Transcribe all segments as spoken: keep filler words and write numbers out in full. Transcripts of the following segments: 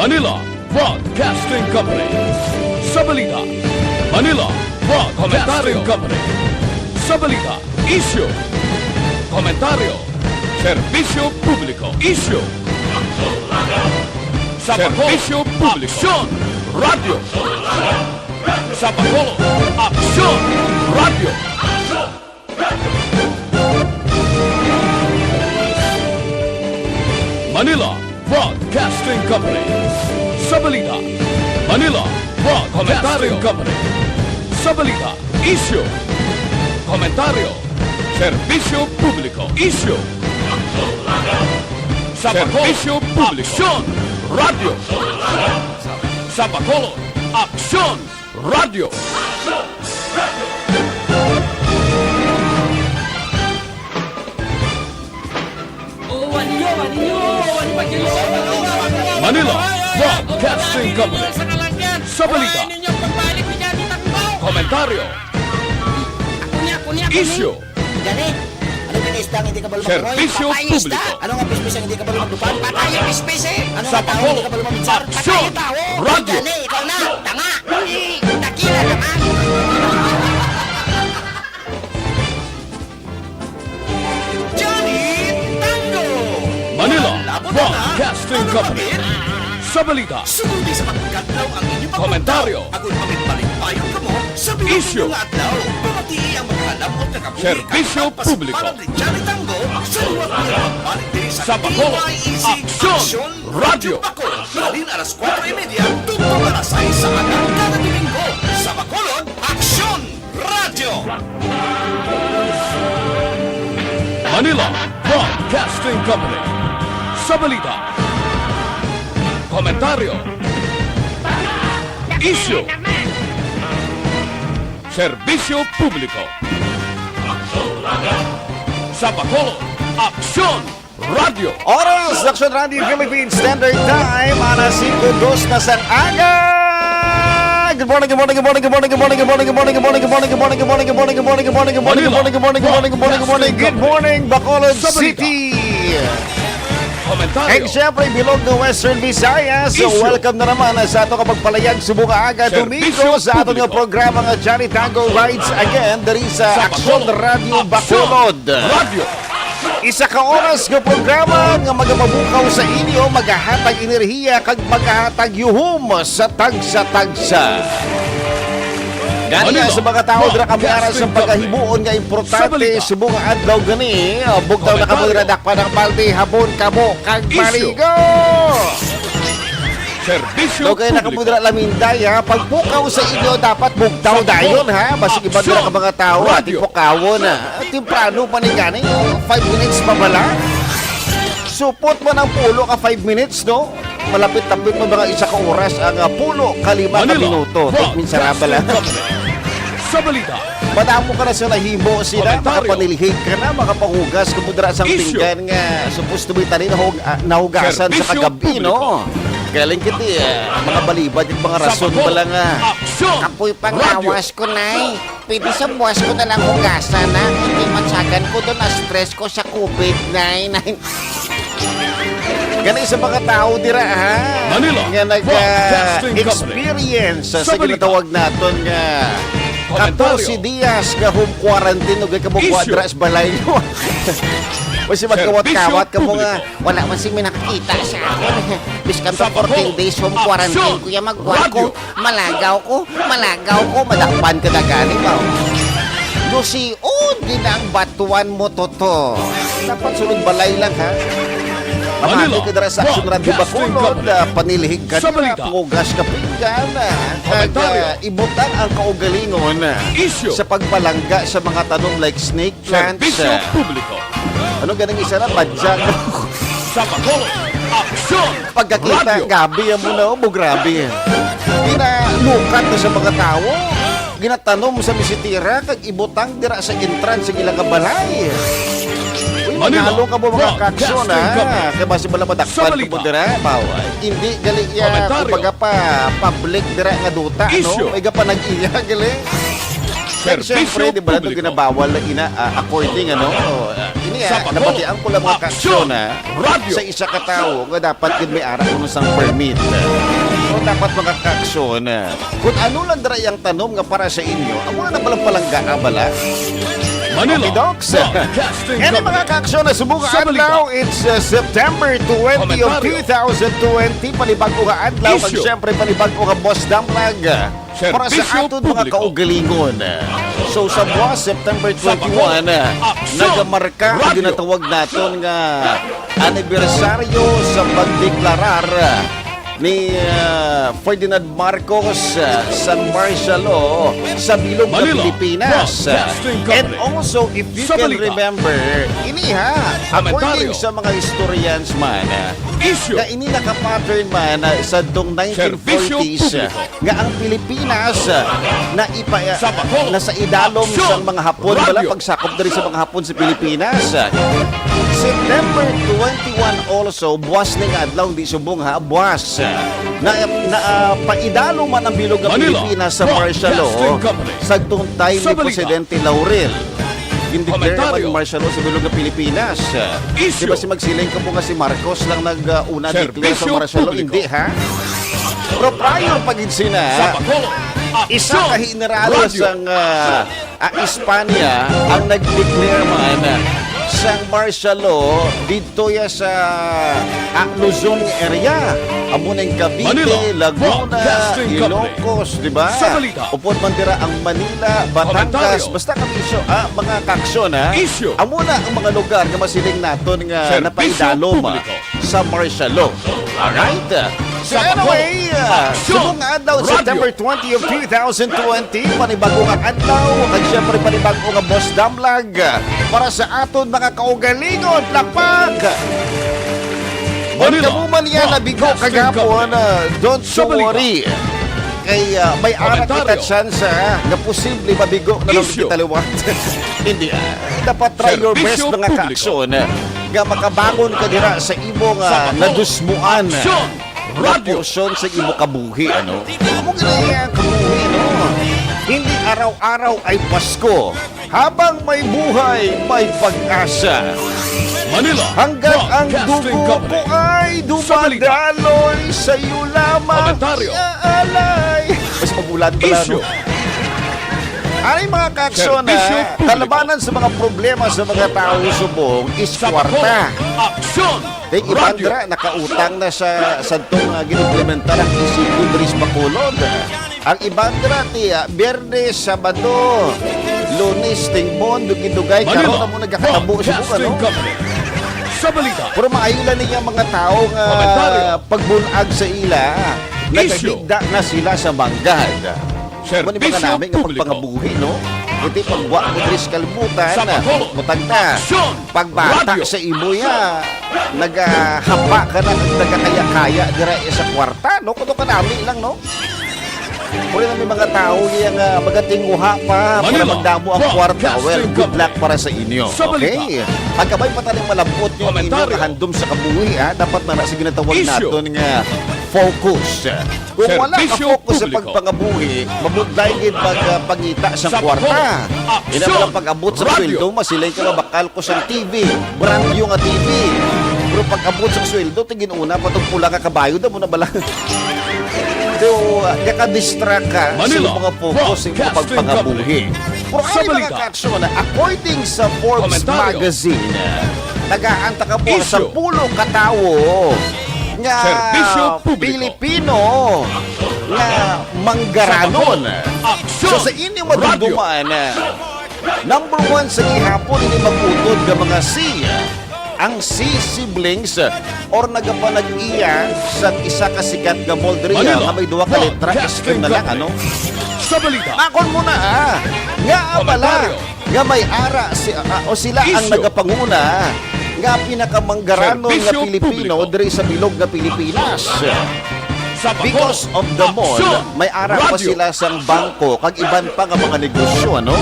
Manila Broadcasting Company. Sa balita, Manila Broadcasting Company. Sa balita, isyu, komentaryo, serbisyo publiko, isyu. Sa Bacolod, serbisyo publiko, aksyon, radyo. Sa Bacolod, aksyon, radyo. Manila Broadcasting Company. Sa balita, Manila Broadcasting Company. Sa balita, isyu, komentaryo, serbisyo publiko, isyu. Sa Bacolod, serbisyo publiko, aksyon, radyo. Sa Bacolod, aksyon, radyo. Manila Broadcasting Company. Sa balita, komentaryo, isyu, Gani, ano pinista ang hindi kabalo magtuloy? Serbisyo publiko. Ano nga pispis ang hindi kabalo magtupan? Patay ang pispis eh! Ano nga tao hindi kabalo maminsar? Patay ang tao! Radyo. Gani, ikaw na! Tanga! Dakila naman! Johnny Tango! Manila Broadcasting Company. Sa balita, sugod sa pagkadlaw ang inyong pagkadlaw, komentaryo, agon mamigmalipayon kamo sa bilog nga adlaw. Pamatii ang mga hanap o kagabuhi. Serbisyo publiko. Johnny Tango, sa liwat nga pagbalik diri sa Bacolod, T Y E C Aksyon Radyo. Bacolod, halin alas kuwatro y media tubtob alas sais sa aga kada Domingo. Sa Bacolod, Aksyon Radyo. Manila Broadcasting Company. Sa balita, komentaryo, isyu, serbisyo publiko. Sa Bacolod, Aksyon Radyo. Oras, Aksyon Radyo Philippines Standard Time, alas singko dos na sang aga. Good morning, good morning, good morning, good morning, good morning, good morning, good morning, good morning, good morning, good morning, good morning, good morning, good morning, good morning, good morning, good morning, good morning, good morning, good morning, good morning, Bacolod City. Komentaryo. And syempre, bilog nga Western Visayas. So, welcome na naman sa ato ka pagpalayag subong nga aga, Domingo, sa ato nga programa nga Johnny Tango Rides Again, diri sa Aksyon Radyo Bacolod. Isa ka oras nga programa nga magapabukaw sa inyo, magahatag enerhiya, kag magahatag yuhom sa tagsa-tagsa. Gani sa mga tao dira kami ara sa pagahimuon nga importante subong nga adlaw gani, ah, bugtaw na kamo dira, dakpan ang balde, habon kamo kag maligo. Serbisyo publiko. Daw kay nakabudra laminday, ha. Pagpukaw sa inyo, dapat bugtaw dayon, ha. Basig iban dira ka mga tawo, ating pukawon, ha. Temprano pa ni gani, oh. Five minutes pa bala. Supot man ang pulo ka five minutes, no? Malapit-lapit mo mga isa ka oras ang, ah, pulo ka lima ka minuto. Take min saraba lang. Sa balita. Madamo ka na sa nahimo sila, makapanilhig ka na, makapahugas ka mo dira sang pinggan nga supposed to be tani nahug-, ah, nahugasan sa kagab-i, no? Galing kiti, ah, mga balibad yung mga rason pala nga. Kapoy pangawas ko, nay. Pwede sa buwas ko na lang hugasan, ha? Hindi matyagan ko doon, na-stress ko sa covid, nay. Gani sa mga tao dira, ha? Nga nag, ah, experience sa ginatawag naton nga katorse dias nga home quarantine, ug kamo dira sa balay nyo. Basi magkawat-kawat kamo nga, wala man sing may nakakita sa akon. Biskan pa fourteen days home quarantine, kuya, magkuha ko. Malagaw ko, malagaw ko, madakpan ka na gani ba? Lusion, di na ang batuan mo, Toto. Dapat sulod balay lang, ha? Pamati ka dira sa Aksyon Radyo Bacolod, ah, panilhig ka dira, pugas ka pinggan, ah, kag, ah, ibutang ang kaugalingon, ah, sa pagpalangga sa mga tanom like snake plants, ah. Ano ganing isa na? Badyang. Sa Bacolod, Aksyon Pagkakita, gabi ang muna, oh, grabe. Ginalukat na sa mga tawo. Ginatanom sa misitira, kag ibutang dira sa entrance sa ilang balay. Uy, manalo ka mo, mga kakson, ha? Kay basi bala madakpan ka mo dira, bawa. Hindi, gali iya, kumbaga pa, public dira nga duta, no? May gapanag-iya, gali. Kag syempre, di ba, ito ginabawal na ina, ah, according, ano, oh, ah, ini Kaya nabatian ko lang, mga kaaksyon, ha, sa isa ka tawo nga dapat gid may ara kuno sang permit. Pero dapat, mga kaaksyon, ha, kung ano lang dira iyang tanom nga para sa inyo, amo na palang palangga, abala. Manila Okidoks. Broadcasting Kani, Company. Mga kaaksyon, na subong adlaw, it's uh, September twenty of two thousand twenty, panibago nga adlaw, kag siyempre panibago nga Boss Damlag. Para sa aton mga kaugalingon. So, sa buwas, September twenty-one, nagamarka ang ginatawag naton nga anibersaryo sa pagdeklarar ni, ah, Ferdinand Marcos, ah, sang martial law sa bilog nga Pilipinas. And also, if you can remember, ini ha, according sa mga historians man, ah, nga ini naka-pattern man, ah, sa tong nineteen forties, nga ang Pilipinas, ah, na ipa-, ah, nasa idalom sang mga Hapon, wala pagsakop diri sa mga Hapon sa Pilipinas. September twenty-one also, buwas ning adlaw, di subong ha, buwas. Na, na, ah, paidalom man ang bilog nga Pilipinas sa martial law, sa tong time ni Presidente Laurel. Gindeclare man martial law sa bilog nga Pilipinas. Di ba si magsiling ka mo nga si Marcos lang nag, ah, una declare sa martial law? Hindi, ha? Pero prior pa gid sina, isa ka general sang, ah, ah, Espanya ang nag-declare man sang martial law didto ya sa, ah, Luzon area. Amo na ang Cavite, Laguna, Ilocos, di ba? Upod man dira ang Manila, Batangas, basta kami iso, ah, mga kaaksyon, ha? Amo na ang mga lugar nga masiling naton nga napaidalom sa martial law. Alright? So anyway, ah, subong nga adlaw, September twenty of two thousand twenty, panibago nga adlaw, kag siyempre panibago nga Boss Damlag para sa aton mga kaugalingon. Plakpak! Kung kamo man yan nabigo kagapon, ah, don't you worry. Kay, ah, may ara kita chance, ah, nga posible mabigo na lang kita liwat. Hindi, ah. Dapat try your best, mga kaaksyon, ah, nga makabangon ka dira sa imo nga nadusmuan, ah, nga porsyon sa imo kabuhi, ano? Amo gani ang kabuhi, no? Hindi araw-araw ay Pasko. Habang may buhay, may pag-asa. Manila Hanggang ang Broadcasting dugo Company. Ko ay dumadaloy sa iyo lamang iaalay. Mas magulan pala, no? Ay, mga kaaksyon, kalabanan sa mga problema sa mga tao subong is kwarta. Aksyon! Kay iban dira, nakautang na sa, sa tong, ah, ginimplementar ang E C Q diri sa Bacolod. Ang iban dira, ti, ah, Biyernes, Sabado, Lunes, tingbon, dugay-dugay, karon na mo nagakatabo sa mga, no? Sa balita. Pero maayo lang niya mga tao nga pagbunag sa ila, nagagigda na sila sa manggad. Amo ni mga nami nga pagpangabuhi, no? Iti pagwa mo diri sa kalibutan, mutag na, pagbata sa imo ya, nagahapa ka na, nagakaya-kaya dira sa kwarta, no? Kuno ka nami lang, no? Pwede na may mga tao iya nga magatinguha pa para magdamo ang kwarta. Well, good luck para sa inyo. Okay? Pagkabay pa tayo malabot yung inyong handom sa kabuhi, ha? Dapat na na sa ginatawag naton nga focus. Kung wala ka focus sa pagpangabuhi, mabudlay gid pag, ah, pangita sa kwarta. Ina pala pag-abot sa sweldo, masiling ka nga bakal ko sa T V, brand new nga T V. Pero pag-abot sa sweldo, tingin una pa tong pula nga kabayo, damo na bala. So, ah, nakadistract ka sa mga focus sa imong pagpangabuhi. Pero ano, mga kaaksyon, according sa Forbes magazine, tagaan ta ka buang sampulo ka tawo nga Pilipino nga manggaranon. So, sa inyo madumduman, number one sa gihapon ini mag-utod nga mga C, ang C siblings, or nagapanag-iya sa isa ka sikat nga mall diri nga may duha ka letra, S M na lang, ano? Sa balita. Makon mo na, ah. Nga abala nga may ara si, ah, o sila ang nagapanguna nga pinakamanggaranon nga Pilipino diri sa bilog nga Pilipinas. Because of the mall, may ara pa sila sang bangko kag iban pa nga mga negosyo, ano?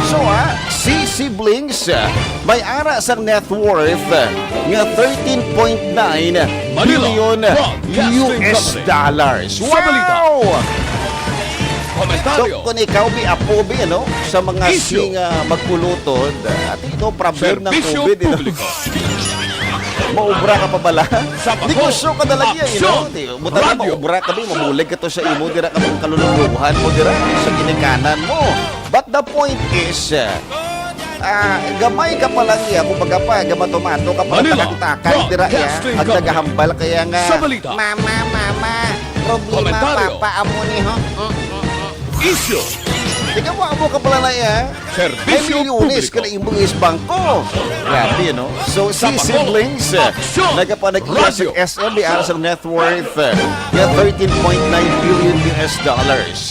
So, ah, si siblings, ah, may ara sang net worth, ah, nga thirteen point nine billion U S dollars. Wow! Komentaryo. So, kung ikaw, bi, apo, bi, ano, sa mga Isyu. Sing, ah, magkulutod, ah, ati, no problem ng Serbisyo COVID, you know? Publiko. Maubra ka pa bala? Sa Bato. Negosyo ka na lagi, you know? Aksyon. Di, buta na, Radyo. Maubra ka, bi, mabulig ka to sa imo, dira ka mong kalululuhan mo, dira, sa ginikanan mo. But the point is, ah, ah, gamay ka pa lang iya, kumbaga pa, gamatomato ka pa, Manila takang-takay, dira iya, Broadcasting ang Company. Nagahambal, kaya nga, Sa balita. Mama, mama, problema, Komentaryo. Papa, amo ni, ho? Mm, mm, mm. Isyu. Ikaw, amo ka pala na iya. Serbisyo Ay, milyones publiko. Ka na imo is bangko. Grabe, no? So, si Sa Bato. Siblings, eh, Aksyon. Nagapanag-iya sa Radyo. S M B R sa net worth, eh, nga thirteen point nine billion U S dollars.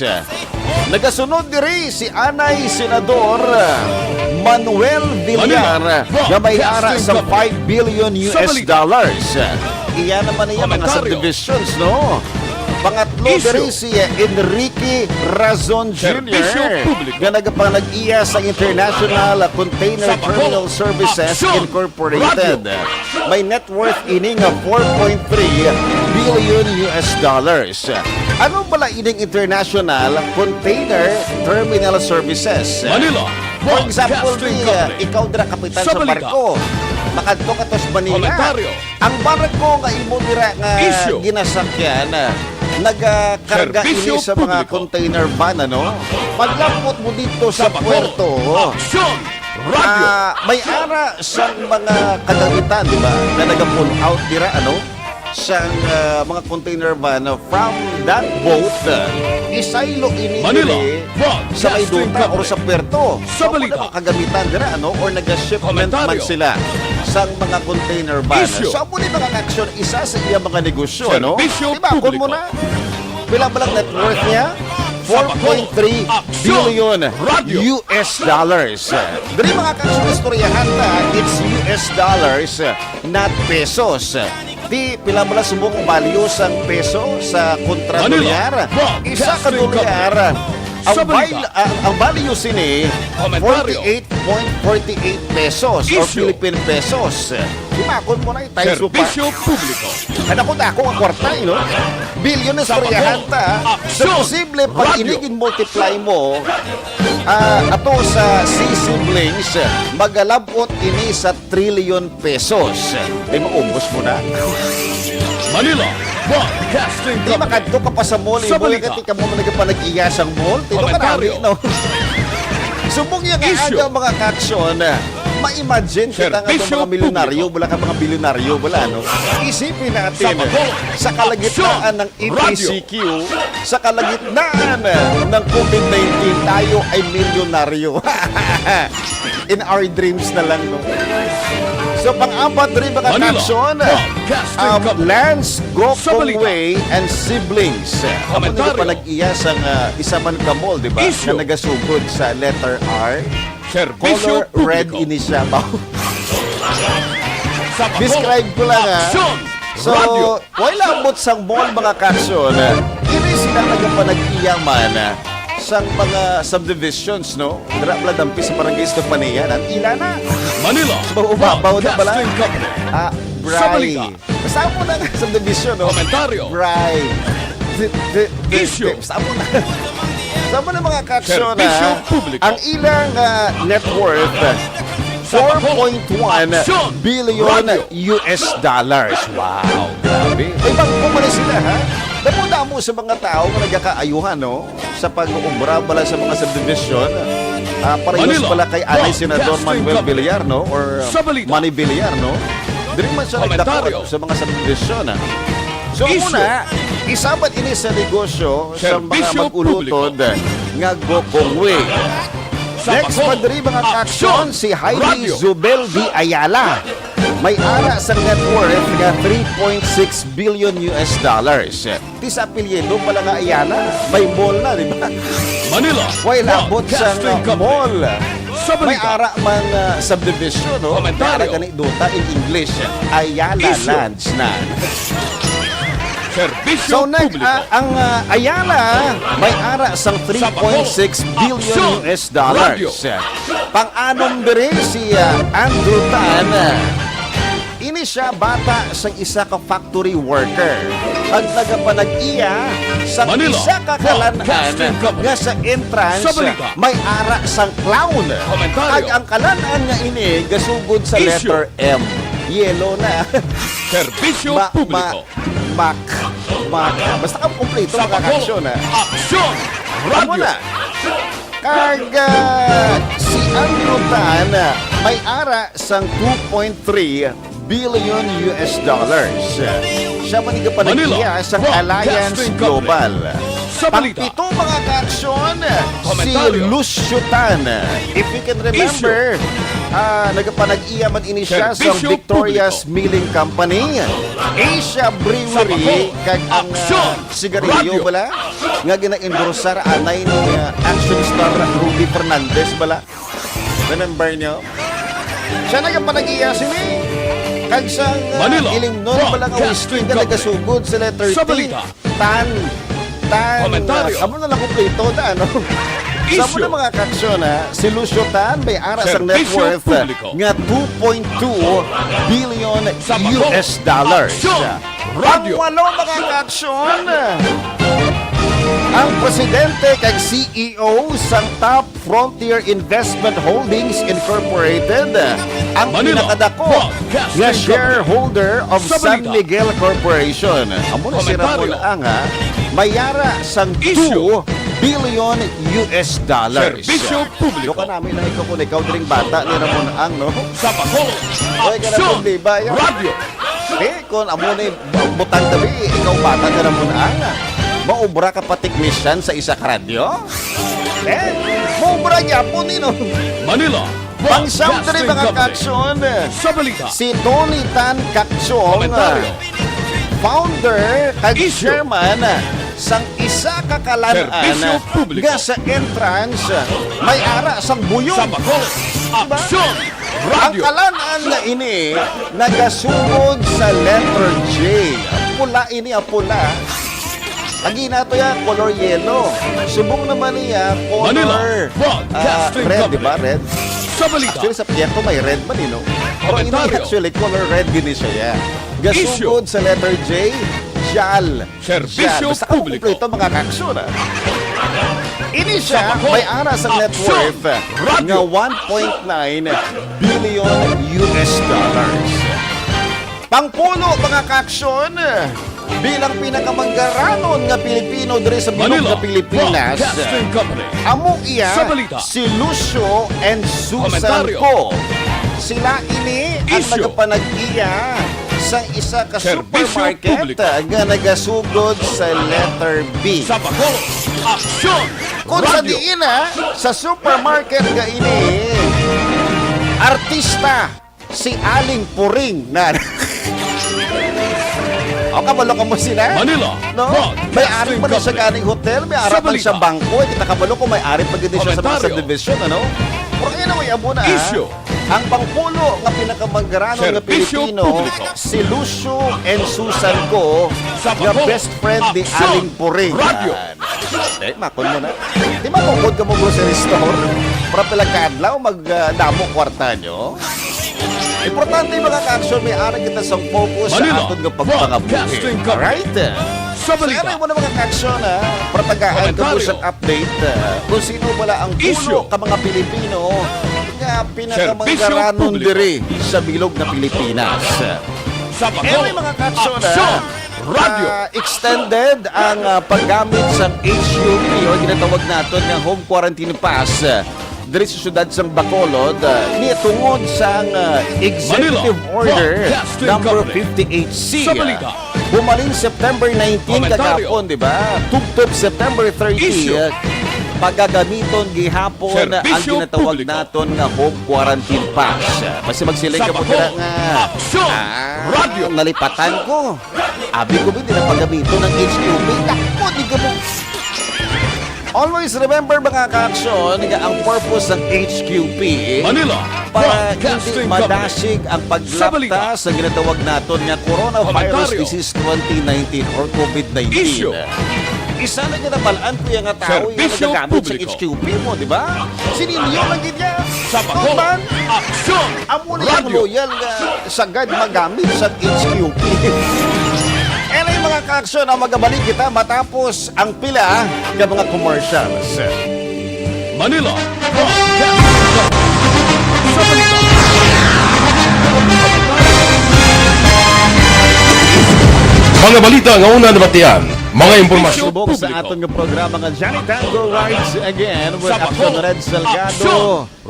Nagasunod diri si anay Senador Manuel Villar, Manila, nga may ara Broadcasting sa Company. Five billion U S dollars. Sa balita. Iya naman niya mga Komentaryo. Subdivisions, no? Pangatlo Isyu. Diri si Enrique Razon Junior Serbisyo publiko. Nga nagapanag-iya sa International Container Sa Bato. Terminal Services Aksyon. Incorporated. Radyo. May net worth ini nga four point three billion U S dollars. Ano bala ining International Container Terminal Services? Manila, For example, Broadcasting di, uh, Company. Ikaw dira kapitan sa Sa balita. Barko. Makadto ka to sa Manila. Komentaryo. Ang barko nga imo dira nga Isyu. Ginasakyan, uh, nagakarga Serbisyo ini sa mga publiko. Container van, ano? Paglapot mo dito sa Sa Bato. Puerto. Aksyon! Radyo. Ah, may ara sang mga kagamitan, di ba, nga naga-pull out dira, ano, sang, ah, mga container van, ah, from that boat, ah, isaylo ini Manila, diri sa may Broadcasting duta or Company. Sa puerto. Sa So, balita. Mga kagamitan dira, ano, or naga-shipment Komentaryo. Man sila sang mga container van. Isyu. So, amo ni mga aksyon, isa sa iya mga negosyo, ano? Serbisyo Di ba, kung publiko. Mo na, pila ba lang net worth niya? Sa Bato, Four point three billion Aksyon, Radyo. U S dollars. Diri, mga kaistoryahan ta, it's U S dollars, not pesos. Di, pila bala subong ang value sang peso sa kontra Manila, dolyar? Isa ka Broadcasting dolyar, Company. Ang Sa balita. Val-, ah, ang value sini, Komentaryo. Forty-eight point forty-eight pesos or Isyu. Philippine pesos. Di ba, kung mo na i-times mo pa? Serbisyo publiko. Ano ko na ako ang kwarta, eh, no? Bilyon na Sa istoryahan Bato. Ta. Aksyon. So, posible pag Radyo. Ini gin-multiply mo, ah, ato sa si siblings, magalabot ini sa trillion pesos. Di maubos mo na. Manila, Broadcasting Di Company. Makadto ka pa sa mall, Sa ibo balita. Ka, di ka mo nagapanag-iya sang mall. Tino ka Komentaryo. Nami, no? Subong niya nga Isyu. Aga, mga kaaksyon, ma-imagine kita nga Serbisyo mga milyonaryo, publiko. Wala ka mga bilyonaryo, wala, no? Isipin natin, Sa Bato. Sa kalagitnaan Aksyon. Ng Radyo. E P C Q, sa kalagitnaan ng COVID nineteen, tayo ay milyonaryo. In our dreams na lang, no? So, pang-apat rin, mga Manila, kaaksyon, Broadcasting um, Company. Lance Sa balita. Gokongwei and siblings. Amo Komentaryo. Nagapanag-iya sa, uh, isa man ka mall, di ba? Isyu. Na nagasugod sa letter R. Serbisyo Color red publiko. Ini siya. Sa Bato. Describe ko lang, ha. Aksyon! So, Radyo. Way labot sang mall, mga kaaksyon. Kini sila nagapanag-iya man, ah, sang mga subdivisions, no? Dira pala dampi sa Barangay Estefania, nan ila na. Manila, sa ubabaw na pala. Broadcasting Company. Ah, Bray. Sa balita. Basta mo na nga subdivision, no? Komentaryo. Bray. Di, di, di, Isyu. Di, basta mo na. Basta mo na, mga kaaksyon, Serbisyo ah. Publiko. Ang ilang, ah, net worth, Sa Bato. Four point one billion Aksyon. Radyo. U S dollars. Wow, grabe. May bangko man sila, ha? Damo-damo sa mga tao nga nagakaayuhan, no? Sa pag-umbra pala sa mga subdivision. Ah, parehas Manila, pala kay anay Senador Broadcasting Manuel Company. Villar, no? Or, uh, Sa balita. Manny Villar, no? Diri man siya Komentaryo. Nagdako sa mga subdivision, ah. So, Isyu. Una, isa man ini sa negosyo sa mga Serbisyo mag-ulutod publiko. Nga Gokongwei. Sa Next Bato. Man diri, mga kaaksyon, Aksyon. Si Heidi Radyo. Zubel de Ayala. May ara sa net worth nga three point six billion U S dollars. Ti sa apelyido pala nga Ayala, may mall na, di ba? Manila, way labot sa Broadcasting Company. Mall. Sa balita. May ara man, ah, subdivision, no? Komentaryo. May ara gani duta in English. Ayala Isyu. Lands na. Serbisyo So, nag-, publiko. Ah, ang, ah, Ayala, may ara sang Sa Bato. Three point six billion Aksyon. U S dollars. Radyo. Pang-anom diri si, ah, Andrew Tan. Siya bata sang isa ka factory worker. Ang nagapanag-iya sang isa ka kalan-an nga sa entrance may ara sang clown. Kag ang kalan-an nga ini gasugod sa letter M. Yellow na. Serbisyo publiko. Mac. Mac. Basta ka kompleto, mga aksyon, ha? Aksyon! Amo na. Kag, ah, si Andrew Tan, ah, may ara sang two point three billion U S dollars. Siya man ang gapanag-iya sa Alliance Global. Pangpito, mga kaaksyon, si Lucio Tan. If you can remember, ah, nagapanag-iya man ini siya sa Victoria's Milling Company, Asia Brewery, kag ang, ah, sigarilyo bala nga gina-endorse anay ni, ah, action star Rudy Fernandez bala. Remember nyo? Siya nagapanag-iya sini. Kag sa, ah, ilimnon bala nga whisky nga nagasugod sa letter T. Tan. Tan. Amo na lang kompleto na, ano? Sa amo na, mga kaaksyon, ha? Si Lucio Tan may ara sang net worth nga two point two billion U S dollars. Pangwalo, mga kaaksyon, ang presidente kag C E O sang Top Frontier Investment Holdings Incorporated, ang pinakadako nga shareholder of San Miguel Corporation. Amo na si Ramon Ang, ha? May ara sang two billion U S dollars. Serbisyo publiko. Duka namin na ikaw kung ikaw dring bata ni Ramon Ang, no? Sa Bacolod, Oy, ka na Aksyon problema, ya. Radyo. Eh, kung amo na yung butang tabi, ikaw bata ka na mo na, ah. Maubra ka pa teknisyan sa isa ka radyo? Eh, maubra gyapon, eh, no? Manila Pang sound trip, Broadcasting mga Company. Kaaksyon. Sa balita. Si Tony Tan Kaaksyon, Komentaryo. Founder kag Issue. Chairman sang isa ka kalan-an Serbisyo publiko. Nga sa entrance may ara sang buyog. Sa Bacolod, Diba? Aksyon! Ang Radyo! Kalan-an nga ini nagasugod sa letter J. Pula ini, ah, pula. Lagi na to ya, color yellow. Subong naman niya, color, Manila ah, Broadcasting red, Company. Di ba? Red. Sa balita. Actually, sa piyerto may red man, eh, no? Pero ini Komentaryo. Actually, color red gini siya, ya. Issue. Gasugod sa letter J, jal. Serbisyo Yan, basta ka publiko. Kumpleto, mga kaaksyon, ah. Ini siya, Sa Bacolod, may ara sa net Aksyon, worth Radyo. Nga one point nine billion U S dollars. Pangpulo, mga kaaksyon, bilang pinakamanggaranon nga Pilipino diri sa bilog Manila nga Pilipinas, Broadcasting Company. Amo iya Sa balita. Si Lucio and Susan Komentaryo. Ko. Sila ini ang Issue. Nagapanag-iya sa isa ka Serbisyo supermarket publiko. Nga nagasugod sa letter B. Sa Bacolod, Aksyon! Kung sa Radyo. Diin, ha, sa supermarket nga ini, artista si Aling Puring na. O, kabalo ka mo sila? Manila, No? Broadcasting May ari pa na siya Company. Ganing hotel, may ari Sa pa siya balita. Bangko. Kita kabalo kung may ari pa gid siya sa mga Komentaryo. Subdivision, ano? Pero anyway, amo na, ha? Issue. Ang pangpulo nga pinakamanggaranon nga Serbisyo Pilipino, publiko. Si Lucio and Susan Ko, Sa nga Bacolod, best friend ni Aksyon! Aling Puring. Radyo. Yan. Eh, makon mo na. Di ba, kung ka mo grocery store, para pila ka adlaw, mag, ah, damo kwarta nyo? Importante, mga kaaksyon, may ara kita sa focus Manila, sa aton nga pagpangabuhi. Broadcasting Company. Alright? Sa balita. So, yan mo na, mga kaaksyon, ha? Para tagaan ka mo Komentaryo. Sa update, ah, kung sino pala ang Issue. Pulo ka mga Pilipino nga pinakamanggaranong Serbisyo publiko. Diri sa bilog na Pilipinas. Sa Bacolod, Anyway, mga kaaksyon, ha? Aksyon! Radyo. Ah, extended ang, ah, paggamit sa H Q P o ginatawag naton nga home quarantine pass, ah, diri sa siyudad sang Bacolod, ah, niya tungod sang, ah, Executive Manila Order Broadcasting Number Company. Fifty-eight C. Sa balita. Humalin September nineteen Komentaryo. Kagahapon, di ba? Tubtob September thirty, Issue. Ah, pagagamiton gihapon ang Serbisyo ginatawag publiko. Naton nga home quarantine pass. Ah, basta magsiling Sa ka mo Bacolod, dira nga, Aksyon! Ah, Radyo. Nalipatan ko. Abi ko, hindi na pagamiton ng H Q P. Takbo, di ka mo. Always remember, mga kaaksyon, nga ang purpose ng H Q P Manila para Broadcasting hindi Company. Madasig ang paglapta Sa balita. Sa ginatawag naton nga coronavirus Komentaryo. Disease twenty nineteen or COVID nineteen. Issue. Isa na nga nabalaan ko yung nga tao yung Serbisyo nagagamit sa publiko. H Q P mo, di ba? Sininyo lang gid niya. Sa Bacolod, Tuman, aksyon! Amo na yung Radyo. Loyal nga sagad magamit sa H Q P. Anyway, mga kaaksyon, ang magabalik kita matapos ang pila nga mga commercials. Manila Broadcasting Center. Sa balita. Mga balita nga una nabatian, mga impormasyon. Subok sa aton nga programa nga Johnny Tango Rides Again with Sa Action Bacolod, Red Salgado. Action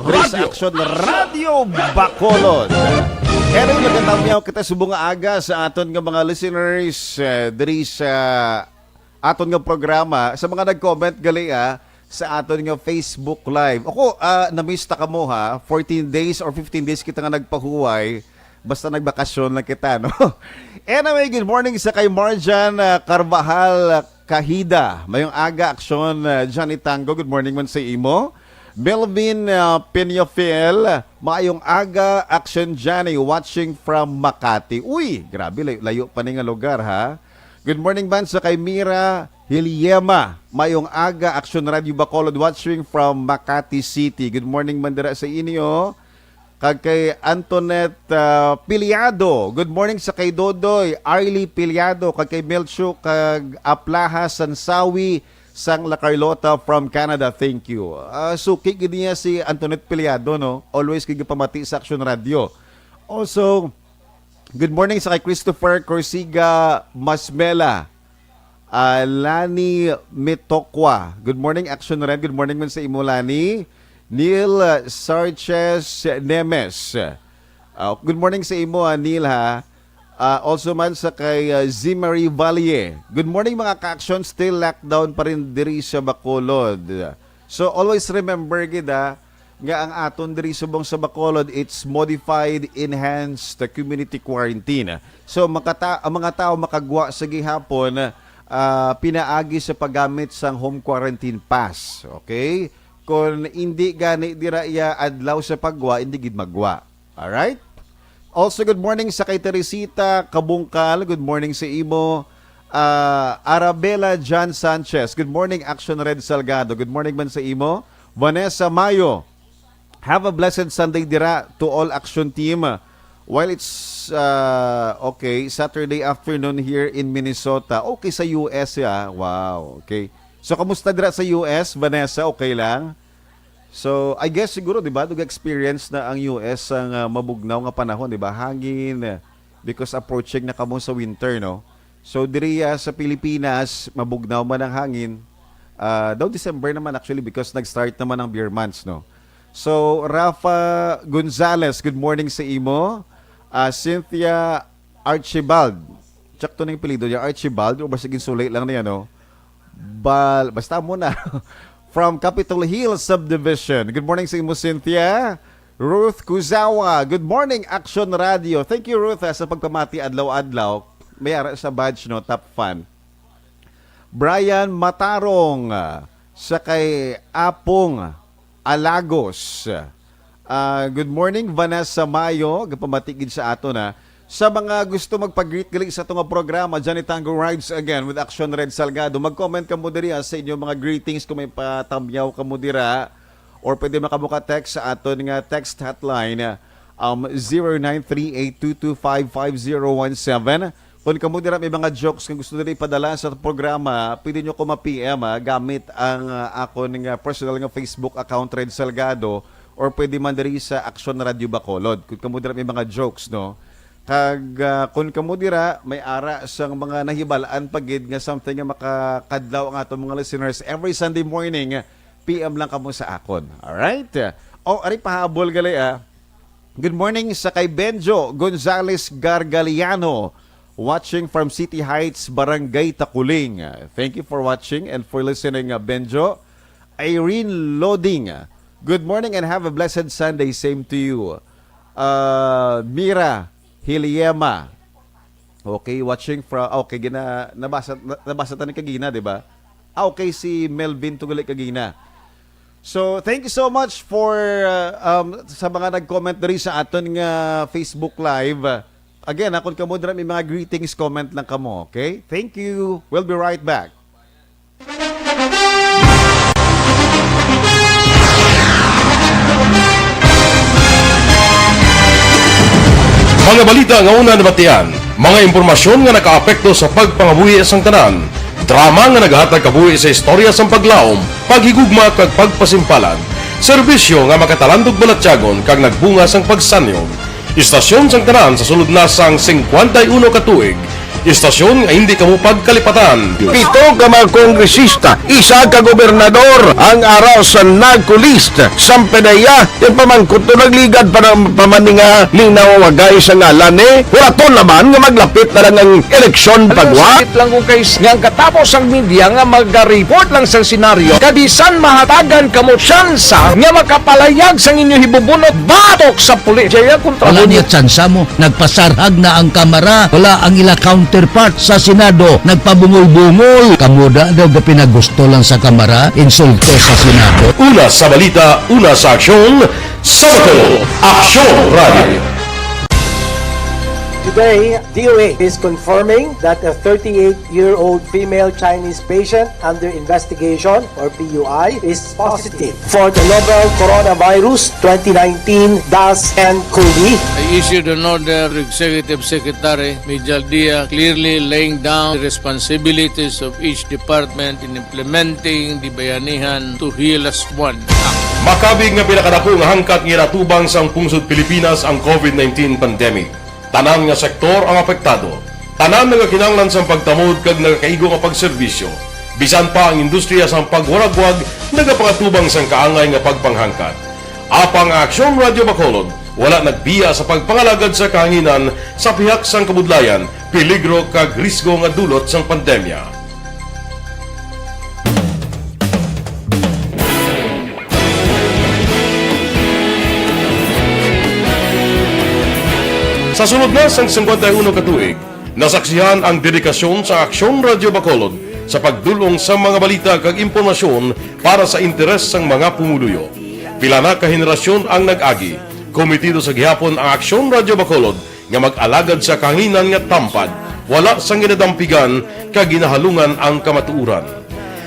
Diri sa Radio. Action Radio Bacolod. Pero nagatamyaw kita subong nga aga sa aton nga mga listeners, eh, diri sa aton nga programa, sa mga nag-comment gali, ah, sa aton nga Facebook Live. Ako, ah, na-miss ta kamo, ha. Fourteen days or fifteen days kita nga nagpahuway. Basta nagbakasyon lang kita, no? Anyway, good morning sa kay Marjan, ah, Carvajal Cahida. Mayong aga, Aksyon, ah, Johnny Tango. Good morning man sa imo. Melvin, ah, Peñafiel, maayong aga, Aksyon Johnny, watching from Makati. Uy, grabe, layo, layo pa ni nga lugar, ha? Good morning man sa kay Mira Hiliema. Mayong aga, Action Radio Bacolod, watching from Makati City. Good morning man dira sa inyo. Kag kay Antoinette, ah, Piliado. Good morning sa kay Dodoy, Arlie Piliado, kag kay Melchio, kag Aplaha Sansawi, sang La Carlota from Canada. Thank you. Ah, suki gid niya si Antoinette Piliado, no? Always gid pamati sa Action Radio. Also, good morning sa kay Christopher Corsiga Masmela. Ah, Lani Mitokwa. Good morning, Action Red. Good morning man sa imo, Lani. Neil, ah, Sarches Nemes. Ah, good morning sa imo, ah, Neil, ha. Ah, also man sa kay, ah, Zimary Valle. Good morning, mga ka-action. Still lockdown pa rin diri sa Bacolod. So, always remember gid, ah, nga ang aton diri subong sa Bacolod, it's modified, enhanced community quarantine. So, makata-, ang mga tao makagwa sa gihapon, ah, pinaagi sa paggamit sang home quarantine pass. Okay? Kung hindi gani dira iya adlaw sa pagwa, hindi gid magwa. Alright? Also, good morning sa kay Teresita Kabungkal. Good morning sa imo. Ah, Arabella John Sanchez. Good morning, Action Red Salgado. Good morning man sa imo. Vanessa Mayo. Have a blessed Sunday dira to all Action Team. While it's, ah, okay, Saturday afternoon here in Minnesota. Okay sa U S, ah. Wow, okay. So, kamusta dira sa U S, Vanessa? Okay lang? So, I guess siguro, di ba, nag-experience na ang U S sang, ah, mabugnaw nga panahon, di ba? Hangin, eh, because approaching na kamo sa winter, no? So, diri, ah, sa Pilipinas, mabugnaw man ang hangin. Ah, daw December naman actually because nag-start naman ang beer months, no? So, Rafa Gonzalez, good morning sa imo. Ah, Cynthia Archibald. Check to ning apelyido niya, Archibald, o basta ginsuli lang niya, no? Bal-, basta mo na. From Capitol Hill Subdivision. Good morning sa imo, Cynthia. Ruth Kuzawa. Good morning, Action Radio. Thank you, Ruth, ha, sa pagpamati adlaw-adlaw. May ara sa badge, no? Top fan. Brian Matarong, ah, sa kay Apong Alagos. Ah, good morning, Vanessa Mayo. Gapamati gid sa ato na. Sa mga gusto magpa-greet gali sa ato nga programa, Johnny Tango Rides Again with Action Red Salgado. Mag-comment kamo diri, ah, sa inyong mga greetings kung may patamyaw kamo dira. Or pwede man kamo ka-text sa aton nga text hotline, um, zero nine three eight two two five five zero one seven. Kung kamo dira may mga jokes nga gusto dira ipadala sa programa, pwede nyo ko ma-P M, ah, gamit ang, ah, akon nga personal nga Facebook account, Red Salgado, or pwede man diri sa Action Radio Bacolod. Kung kamo dira may mga jokes, no? Kag, ah, kung kamo dira may ara sang mga nahibalaan pa gid nga something nga makakadlaw ang aton mga listeners every Sunday morning, P M lang kamo sa akon. Alright? O, ari pahabol gali, ah. Good morning sa kay Benjo Gonzales Gargaliano, watching from City Heights, Barangay Taculing. Thank you for watching and for listening, uh, Benjo. Irene Loading, good morning and have a blessed Sunday. Same to you. Uh, Mira Hiliema, okay, watching from, okay, gina-, nabasa, na-, nabasa ta ni kagina, di ba? Ah, okay, si Melvin Tugali kagina. So, thank you so much for, uh, um, sa mga nag-comment diri sa aton nga Facebook Live. Again, ha, kung kamo dira may mga greetings, comment lang kamo, okay? Thank you. We'll be right back. Mga balita nga una nabatian, mga impormasyon nga nakaapekto sa pagpangabuhi sang tanan, drama nga naghatag kabuhi sa istorya sang paglaom, paghigugma kag pagpasimpalan, serbisyo nga makatalandog balatyagon kag nagbunga sang pagsanyog. Istasyon sang tanan sa sulod na sang singkwenta y uno ka tuig, istasyon nga hindi kamo pagkalipatan. Pito ka mga kongresista, isa ka gobernador ang ara sa NAGCO list. Sampedeya, yung pamangkot to nagligad pa ng pamaninga linaw wagay sa ngalan eh. Huraton naman nga maglapit na lang ang eleksyon pagwa. Sakit lang kung kay nga ang katapos ang media nga maga-report lang sa senaryo. Kabisan mahatagan kamo tsansa nga makapalayag sang inyo hibubunot batok sa pulis. Jaya kontra Wala mo niya tsansa mo. Nagpasarhag na ang Kamara. Wala ang ila counterpart sa Senado. Nagpabungol-bungol. Kamo da daw gapinagusto lang sa Kamara, insulto sa Senado. Una sa balita, una sa aksyon, sa Bacolod, Aksyon Radio. Today, D O A is confirming that a thirty-eight-year-old female Chinese patient under investigation, or P U I, is positive for the novel coronavirus twenty nineteen dash N cov. I issued an order to Executive Secretary Mijal Dia, clearly laying down the responsibilities of each department in implementing the Bayanihan to Heal As One Act. Makabig nga pinakadako nga hangkat nga ginatubang sang pungsod Pilipinas ang covid nineteen pandemic. Tanan nga sektor ang apektado. Tanan nagakinahanglan sang pagtamod kag nagakaigo nga pagserbisyo. Bisan pa ang industriya sang pagwaragwag nagapangatubang sang kaangay nga pagpanghangkat. Apang ang Aksyon Radio Bacolod wala nagbiya sa pagpangalagad sa kahanginan sa pihak sang kabudlayan, peligro kag risgo nga dulot sang pandemya. Sa sulod na sang singkwenta y uno ka tuig, nasaksihan ang dedikasyon sa Aksyon Radio Bacolod sa pagdul-ong sa mga balita kag impormasyon para sa interes sang mga pumuluyo. Pila na ka henerasyon ang nag-agi, komitido sa gihapon ang Aksyon Radio Bacolod nga mag-alagad sa kahanginan nga tampad, wala sang ginadampigan kag ginahalungan ang kamatuoran.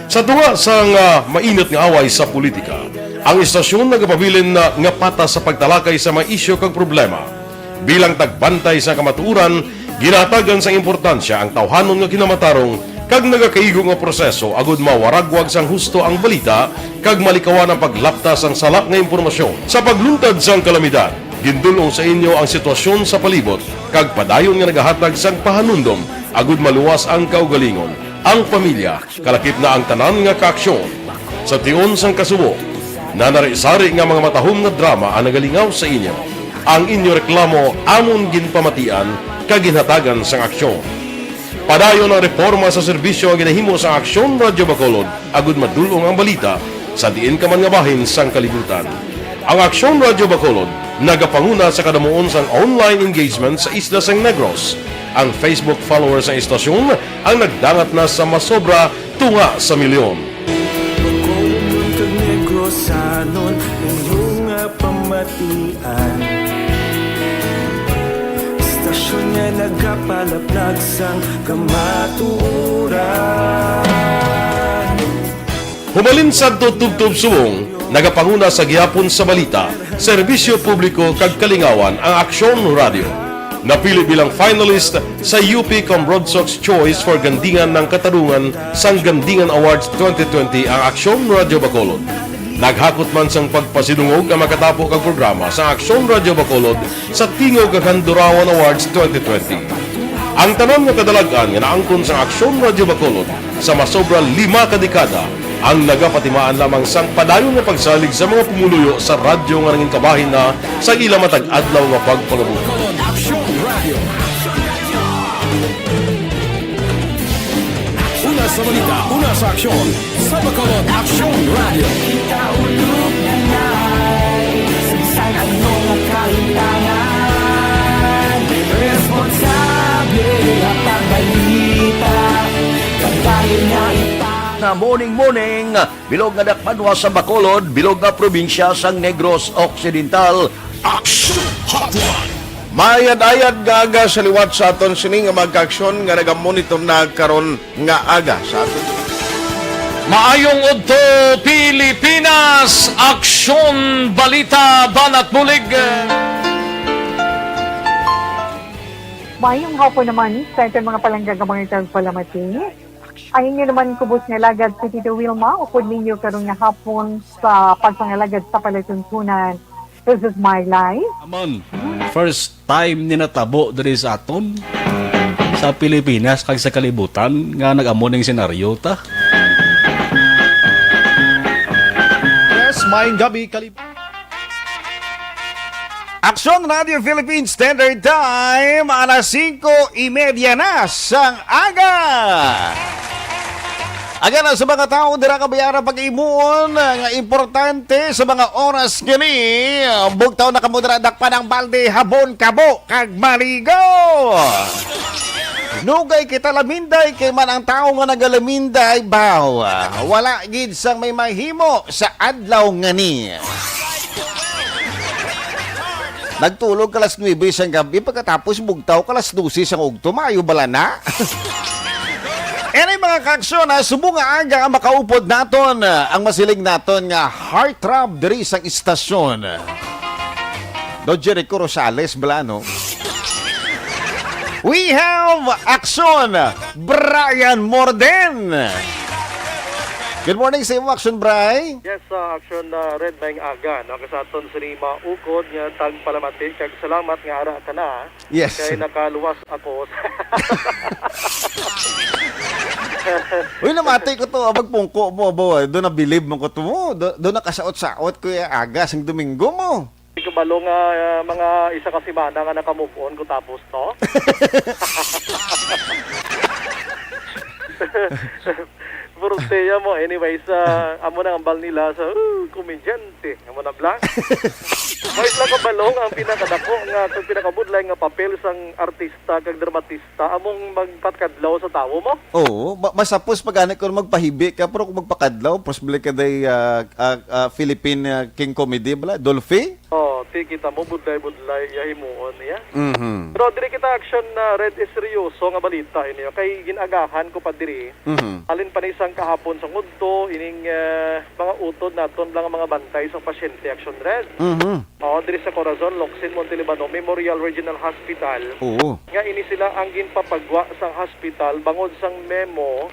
Sa tunga sang, ah, mainit nga away sa politika, ang istasyon nagapabilin na nga patas sa pagtalakay sa mga isyu kag problema. Bilang tagbantay sa kamatuoran, ginahatagan sang importansya ang tawhanon nga kinamatarong kag nagakaigo nga proseso agud mawaragwag sang husto ang balita kag malikawan ang paglapta sang sala nga impormasyon. Sa pagluntad sang kalamidad, gindul-ong sa inyo ang sitwasyon sa palibot kag padayon nga nagahatag sang pahanumdom agud maluwas ang kaugalingon, ang pamilya, kalakip na ang tanan nga kaaksyon. Sa tion sang kasubo, nanari-sari nga mga matahom nga drama ang nagalingaw sa inyo. Ang inyo reklamo amon ginpamatian kag ginhatagan sang aksyon. Padayon ang reporma sa serbisyo nga ginahimo sang Aksyon Radio Bacolod agud madul-ong ang balita sa diin ka man nga bahin sang kalibutan. Ang Aksyon Radio Bacolod nagapanguna sa kadamuon sang online engagement sa isla sang Negros. Ang Facebook followers sang istasyon ang nagdangat na sa masobra tunga sa milyon. Bacolod kag Negrosanon, inyo nga pamatian. Istasyon nga nagapalaplag sang kamatuoran. Hubalin sadto tubtob subong, nagapanguna sa gihapon sa balita, serbisyo publiko kag kalingawan ang Aksyon Radio. Napili bilang finalist sa U P Cambrodsoc's Choice for Gandingan ng Katarungan sang Gandingan Awards twenty twenty ang Aksyon Radio Bacolod. Naghakot man sang pagpasidungog ang makatapo kag programa sa Aksyon Radio Bacolod sa Tingog kag Handurawan Awards twenty twenty. Ang tanan nga kadalag-an nga naangkon sang Aksyon Radio Bacolod sa masobra lima ka dekada ang nagapatimaan lamang sang padayon nga pagsalig sa mga pumuluyo sa radyo nga nangin kabahin na sa ila matag adlaw nga pagpangabuhi. Bacolod Aksyon Radio. Una sa balita, una sa aksyon, sa Bacolod Aksyon Radio. Kita ulog na nai, sa bisan ano nga kahitangan, responsable nga pagbalita, kabahin nga ipang- Na morning, morning, bilog nga dakpanwa sa Bacolod, bilog nga probinsya sang Negros Occidental. Action Hotline. Maayad-ayad nga aga sa liwat sa aton sini nga mga kaaksyon nga nagamonitor na karon nga aga sa aton. Maayong udto, Pilipinas! Aksyon, balita, banat bulig. Mayong hapon naman sa aton mga palangga nga mga tagpalamati. Ang inyo naman kubos nga alagad si Tito Wilma, upod ninyo karon nga hapon sa pagpangalagad sa palatuntunan. This is my life. Aman, first time ni natabo diri sa aton, sa Pilipinas kag sa kalibutan nga nag-amo ning senaryo ta. Yes, maayong gabi, kalib- Aksyon Radio Philippines Standard Time, alas singko y media na sang aga. Aga na sa mga tawo dira kabayara pag-imuon nga importante sa mga oras gani. Bugtaw na kamo dira, dakpan ang balde, habon, kabo, kag maligo. Nugay kita laminday, kay man ang tawo nga nagalaminday, baw, wala gid sang may mahimo sa adlaw ngani. Nagtulog ka alas nuebe sang gabi, pagkatapos bugtaw ka alas dose sang ugto, maayo bala na? Anyway, mga kaaksyon, ha, subong nga aga ang makaupod naton, ah, ang masiling naton nga heartthrob diri sang istasyon. Don Jericho Rosales bala, no? We have Aksyon, Brian Morden. Good morning sa imo, Aksyon Bray. Yes, uh, Aksyon, uh, Red, maayong aga, no? Kay sa aton sini maukod nga tagpalamati kag salamat nga ara ka na. Yes. Kay nakaluwas ako. Uy, namati ko to, ah, pagpungko mo, bo. Do nabilib mo ko to mo. Do, do nakasaot-saot ko yung aga sang Domingo mo. Di ko balo nga, ah, mga isa ka semana nga naka-move on ko tapos to. Puro tiya mo. Anyways, ah, amo na ang bal nila sa, uh, komedyante. Amo na bla. May lang kabalong ang pinakadako nga, ang pinakabudlay nga papel sang artista kag dramatista among magpakadlaw sa tawo mo. Oo, ma-, masapos pa gani kung magpahibi ka, pero kung magpakadlaw, posible ka day, ah, ah, ah, Philippine, ah, King Comedy, bala, Dolphy? Oh, ti kita mo, budlay-budlay, ya himuon niya. Mhm. Pero diri kita action na red is seryoso nga balita ini, kay gin-agahan ko pa diri. Mhm. Halin pa ni sang kahapon sa ngudto, ining, eh, mga utod naton lang ang mga bantay sa pasyente, Action Red. Mhm. Oh, diri sa Corazon, Locsin, Montelibano Memorial Regional Hospital. Oo. Nga ini sila ang ginpapagwa sang hospital bangod sang memo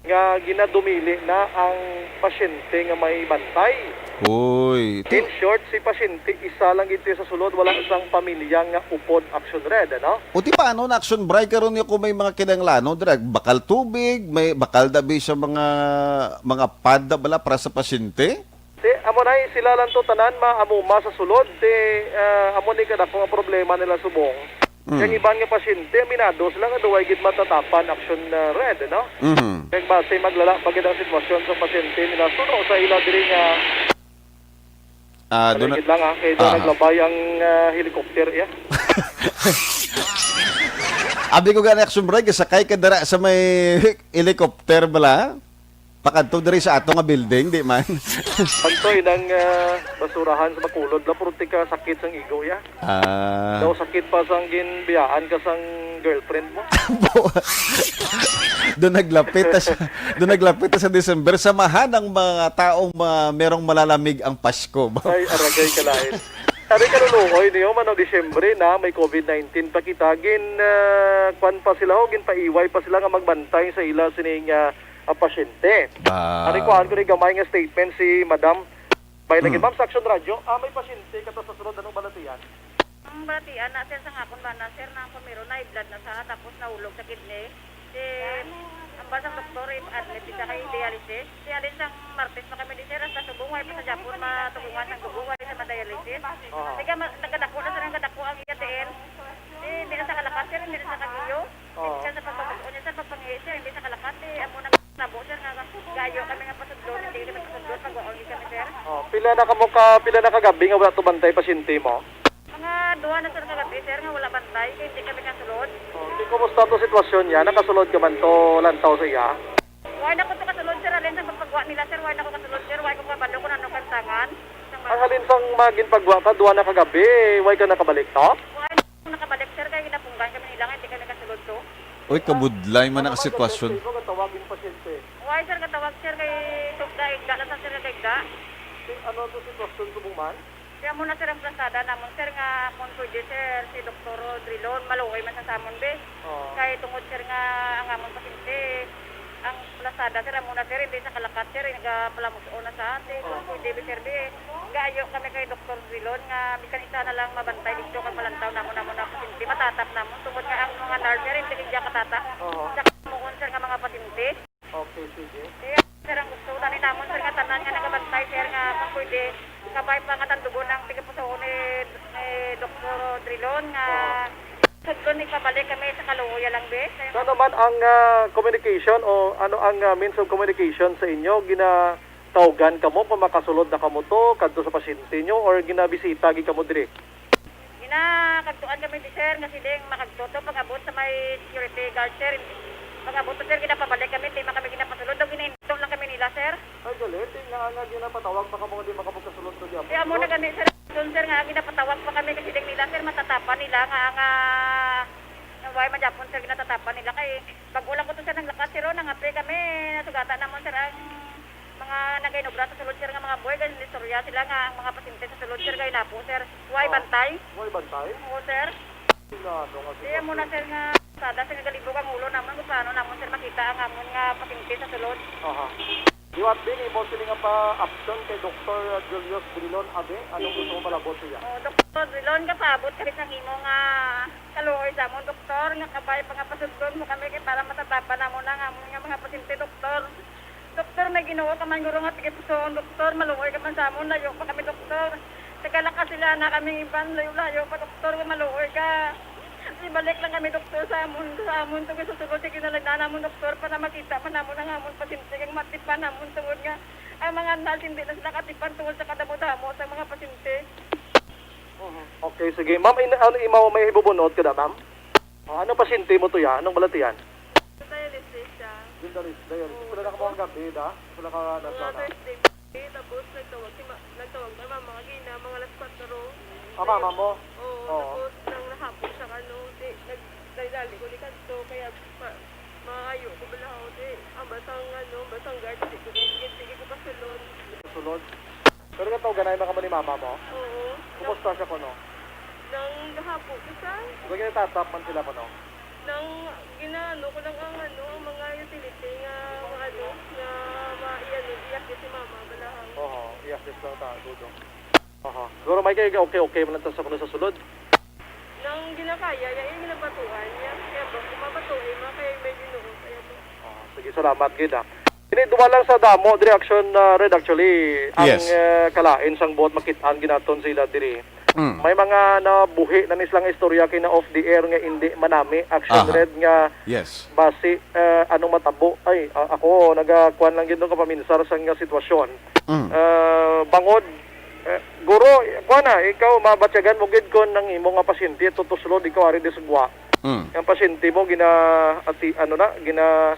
nga ginadumili na ang pasyente nga may bantay. Uy, ti- In short, si pasyente isa lang ito sa sulod, wala sang pamilya nga upod, Action Red, ano? O, ti paano na, Action Bray, karon niyo kung may mga kinahanglanon dira, bakal tubig, may bakal dabi sa mga, mga pad na bala para sa pasyente? Si, amo na, sila lang to tanan maamuma sa sulod. Si, ah, amo ni kadako ang problema nila subong. Mm. Ang iban nga pasyente, minado sila nga duway gid matatapan, Action, ah, Red, no? Mhm. Kag base maglala pa gid ang sitwasyon sa pasyente nila suno sa ila diri nga Ah, ano dun gid lang, ha, kay doon Ah. naglabay ang, ah, helicopter, iya. Abi ko gani, Action Bray, sakay ka dira sa may helicopter bala? Pakadto diri sa ato nga building, di man? Pagtoy ng, ah, basurahan sa Bacolod, la, puro tika sakit sang igo, ya. Ah. Daw sakit pa sang ginbiyaan ka sang girlfriend mo. Doon naglapit na sa, doon naglapit na sa December. Samahan ang mga taong ma-, merong malalamig ang Pasko. Ay, aragay ka lain. Sabi ka, luluoy niyo, mano, Disyembre na, may covid nineteen pa kita. Gin, ah, kwan pa sila, ho, ginpaiway pa sila nga magbantay sa ila sining, ah, ah, pasyente. Ah. Ari, kuhaan ko ni gamay nga statement si Madam. May lagi, Hmm. Ma'am, sa Action Radio, ah, may pasyente ka ta sa sulod, anong balatian? Ang balatian na, sir, sa ngakon ba na, sir, na ang pamiro na, high blood na sa, tapos nahulog sa kidney. Si, ang ba sang doktor, i-admit siya kay dialysis. Si alin sang Martes pa kami di, sir, hasta subong, wala pa sa Japon, matugungan sang dugo, wala sa ma-dialysis. Oo. Taga ma-, tagadako na, sir, ang kadako ang iya tiil. Eh, hindi na sa kalakat, sir, hindi na sa kagiyo. Oo. Hindi siya sa pagpamag-, o niya, sir, pagpangihi, sir, hindi sa kalakat, eh, amo na nabo, sir, nga gayo kami nga pasudlon, hindi kami pasudlon, pagwaon gid kami, sir. Oh, pila na kamo ka, pila na ka gabi nga wala to bantay pasyente mo? Mga duha na, sir, ka gabi, sir, nga wala bantay, kay hindi kami kasulod. Oh, di, kumusta to sitwasyon niya? Nakasulod ka man to lantaw sa iya? Wala na ko to kasulod, sir, alin sa pagpagwa nila, sir, wala na ko kasulod, sir, wala ko kabalo kung ano kantangan. Ang halin sang magin pagwa ka, duha na ka gabi, wala ka nakabalik to? Wala na ko nakabalik, sir, kay ginapunggan kami nila, nga hindi kami kasulod to. Uy, kabudlay man ang sitwasyon. Ano man ang sitwasyon? Gatawag yung pasyente. Wala, sir, gatawag, sir, kay tugda, igda lang sa, sir, kay igda. Si, ano to sitwasyon, subong man? Kaya mo na, sir, ang plasada namon, sir, nga kung pwede, sir, si Doktor Drilon, maluoy man sa samon, be. Oo. Kay tungod, sir, nga ang amon pasyente, ang plasada, sir, amo na, sir, hindi sa kalakat, sir, nagapalamuson na sa ate. Kung Oo. pwede, be, sir, be, gaayo kami kay Doktor Drilon nga bisan isa na lang mabantay dito kag malantaw namon, namon na pasyente, matatap namon, tungod nga ang mga nurse, sir, hindi siya katata. Oo. Sa kamukon, sir, nga mga pasyente. Okay, sige. Kaya, sir, ang gusto tani namon, sir, nga tanan nga nagabantay, sir, nga kung pwede, kabay pa nga tandugon ang tigapusoon ni, ni Doktor Drilon nga Oo. sudlon ipabalik kami sa kaluoy lang, be. Kaya So, ano man ang, ah, communication o ano ang, ah, means of communication sa inyo? Ginatawgan kamo kung makasulod na kamo to kadto sa pasyente nyo or ginabisita gid kamo diri? Ginakagtuan kami di, sir, nga siling makagto to pag-abot sa may security guard, sir. Pag-abot to, sir, ginapabalik kami, di man kami ginapasulod, daw ginahinto lang kami nila, sir. Ay, galit. Di nga, nga ginapatawag pa kamo nga di makapagkasulod to gyapon. Di amo na gani, sir. Sun, sir, nga ginapatawag pa kami kasi ding nila, sir, matatapan nila nga, nga, nga way man gyapon, sir, ginatatapan nila kay bago lang ko to, sir, nanglakas, sir, oh, nangapre kami, nasugatan namon, sir, ang mga nagainobra sa sulod, sir, nga mga buhay, ganun istorya sila nga ang mga pasyente sa sulod, sir, kay napo, sir. Way Oh. bantay. Way bantay? Oo, sir. Sila, ano nga Di sila? amo na, sir, nga sada, sir, galibog ang ulo namon kung paano namon, sir, makita ang amon nga pasyente sa sulod. Aha. Liwat din, imo sini nga pa-option kay Doktor Julius Drilon, abi? Anong gusto mo palabot siya? Oh, Doktor Drilon, kapaabot kami sa imo nga kaluoy sa amon, Doktor, nga kabay pa nga pasudlon mo kami kay para matatapan namo na nga amon nga mga pasyente, Doktor. Doktor, may Ginoo ka man, guro nga tigipusoon, Doktor, maluoy ka man sa amon, layo pa kami, Doktor. Taga-Lakas sila na kaming iban, layo-layo pa, Doktor, nga maluoy ka. Ibalik lang kami, Doktor, sa amon, sa amon, tungod sa sulod sa ginalagna namon, Doktor, para makita man namon ang amon pasyente, kag matipan namon tungod nga ang mga nurse hindi na sila katipan tungod sa kadamo-damo sa mga pasyente. Mhm. Okay, sige. Ma'am, in-, ano, imaw, may hibubunot ka na, ma'am? O, ano pasyente mo to ya? Anong balatian? Dialysis siya. Dialysis, dialysis. Oo, Pila na ka tapos mga gabi, da? Pila ka Mga adlaw na? Thursday, tapos nagtawag si ma-, nagtawag na mama kagina, mga alas kwatro. Ah, mama mo? Oo, Oo. Tapos nang nahapon siya, ano, di, nag-, dali-dali ko ni kanto, kaya ma-, maayo ko balahaw, di, ang basang, ano, basang guard, di ko, di, di ko kasulod. Sulod? Pero katawganay man kamo ni mama mo? Oo. Kumusta siya kuno? Nang gahapon, basta Kung ginatatap man sila kuno? Nang ginaano ko lang ang ano, ang mga utility nga, nga ano, nga ma-, i-ano, i-assist si mama, balahang. Oo, i-assist lang ta, Dodong. Oho. Siguro may kay okay, okay man lang ta sa kuno sa sulod. Nang ginakaya, ya, yung ginabatuan niya. Kaya ba, kung mabatuin, mga kay may Ginoo, kaya ba? Oh, sige, salamat gid, ah. Ini duwa lang sa damo diri, Action, ah, Red, actually, ang, Yes. eh, kalain sang buot makit-an ginaton sila diri. Mm. May mga nabuhi na ni sila nga istorya kay na off the air nga indi manami, Action Aha. Red, nga Yes. basi, eh, anong matabo. Ay, a-, ako, nagakuan lang gid nga kapaminsar sa nga sitwasyon. Mm. Eh, bangod, eh, guro, kuan na, ikaw, mabatyagan mo gid kon ang imo nga pasyente tutuslod, ikaw ari di sa gwa. Mm. Ang pasyente mo, gina-, ati-, ano na, gina-,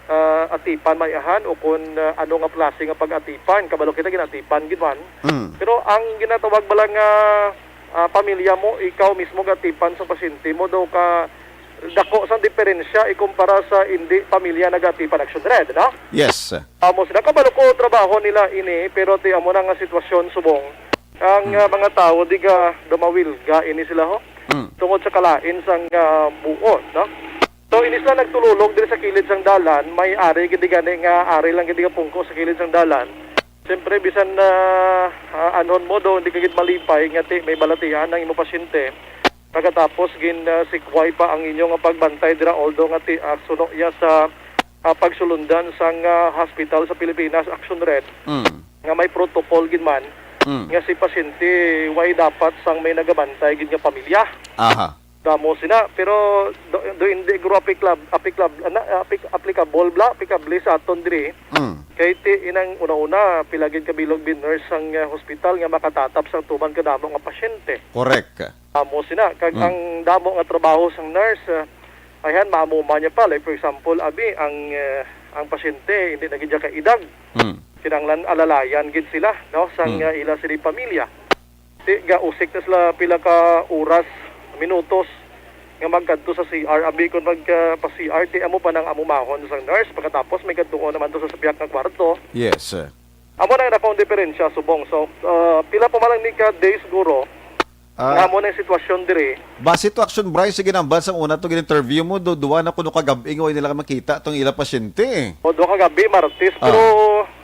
ah, atipan may ahan o kung, ah, ano nga klase nga pag-atipan. Kabalo kita, ginatipan gid man. Mm. Pero ang ginatawag bala nga, ah, pamilya mo, ikaw mismo gatipan sa pasyente mo, daw ka dako sang diferensya ikumpara sa indi pamilya nagatipan, Action Red, no? Yes. Amo sila, kabalo ko trabaho nila ini, pero ti amo na nga sitwasyon subong. Ang, Mm. ah, mga tawo di ka dumawilga ini sila, ho. Mm. Tungod sa kalain sang, ah, buo, no? So, inis na nagtululog diri sa kilid sang dalan, may ari gid gani nga ari lang gid nga pungko sa kilid sang dalan. Siyempre, bisan na, ah, anhon mo do, hindi ka gid malipay nga ti may balatian ang imo pasyente. Pagkatapos, gin, ah, sikway pa ang inyo nga pagbantay dira, although nga ti, ah, suno iya sa, ah, pagsulundan sang, ah, hospital sa Pilipinas, Action Red, Mm. nga may protocol gid man, Mm. nga si pasyente way dapat sang may nagabantay gid nga pamilya. Aha. Damo sina, pero do, do hindi guro aplikab-, aplikab-, ana, aplik-, applicable bla, applicable sa aton diri. Mm. Kay ti inang una-una, pila gid ka bilog bin nurse sang, eh, hospital nga makatatap sang tuman kadamo nga pasyente. Correct. Amo sina, kag Mm. ang damo nga trabaho sang nurse, eh, ayhan, maamuman niya pa. Like, for example, abi, ang, eh, ang pasyente, hindi na gid siya kaidag. Mm. Kinahanglan alalayan gid sila, no, sang, Mm. eh, ila sila pamilya. Ti, gausik na sila pila ka oras, minutos, nga magkadto sa C R. Abi, kung magpa-C R, ti amo pa nang amumahon sang nurse. Pagkatapos, may kadtuon naman to sa, sa piyak nga kwarto. Yes, sir. Amo na ang akong diferensya, subong. So, ah, pila pa man lang ni ka days, guro, Ah, nga amo na yung sitwasyon diri. Base to, Action Bry, sige, nambal sang una to gin-interview mo, do, duwa na kuno ka gab-i nga way nila makita tong ila pasyente. O, duha ka gabi, Martes, Ah. pero,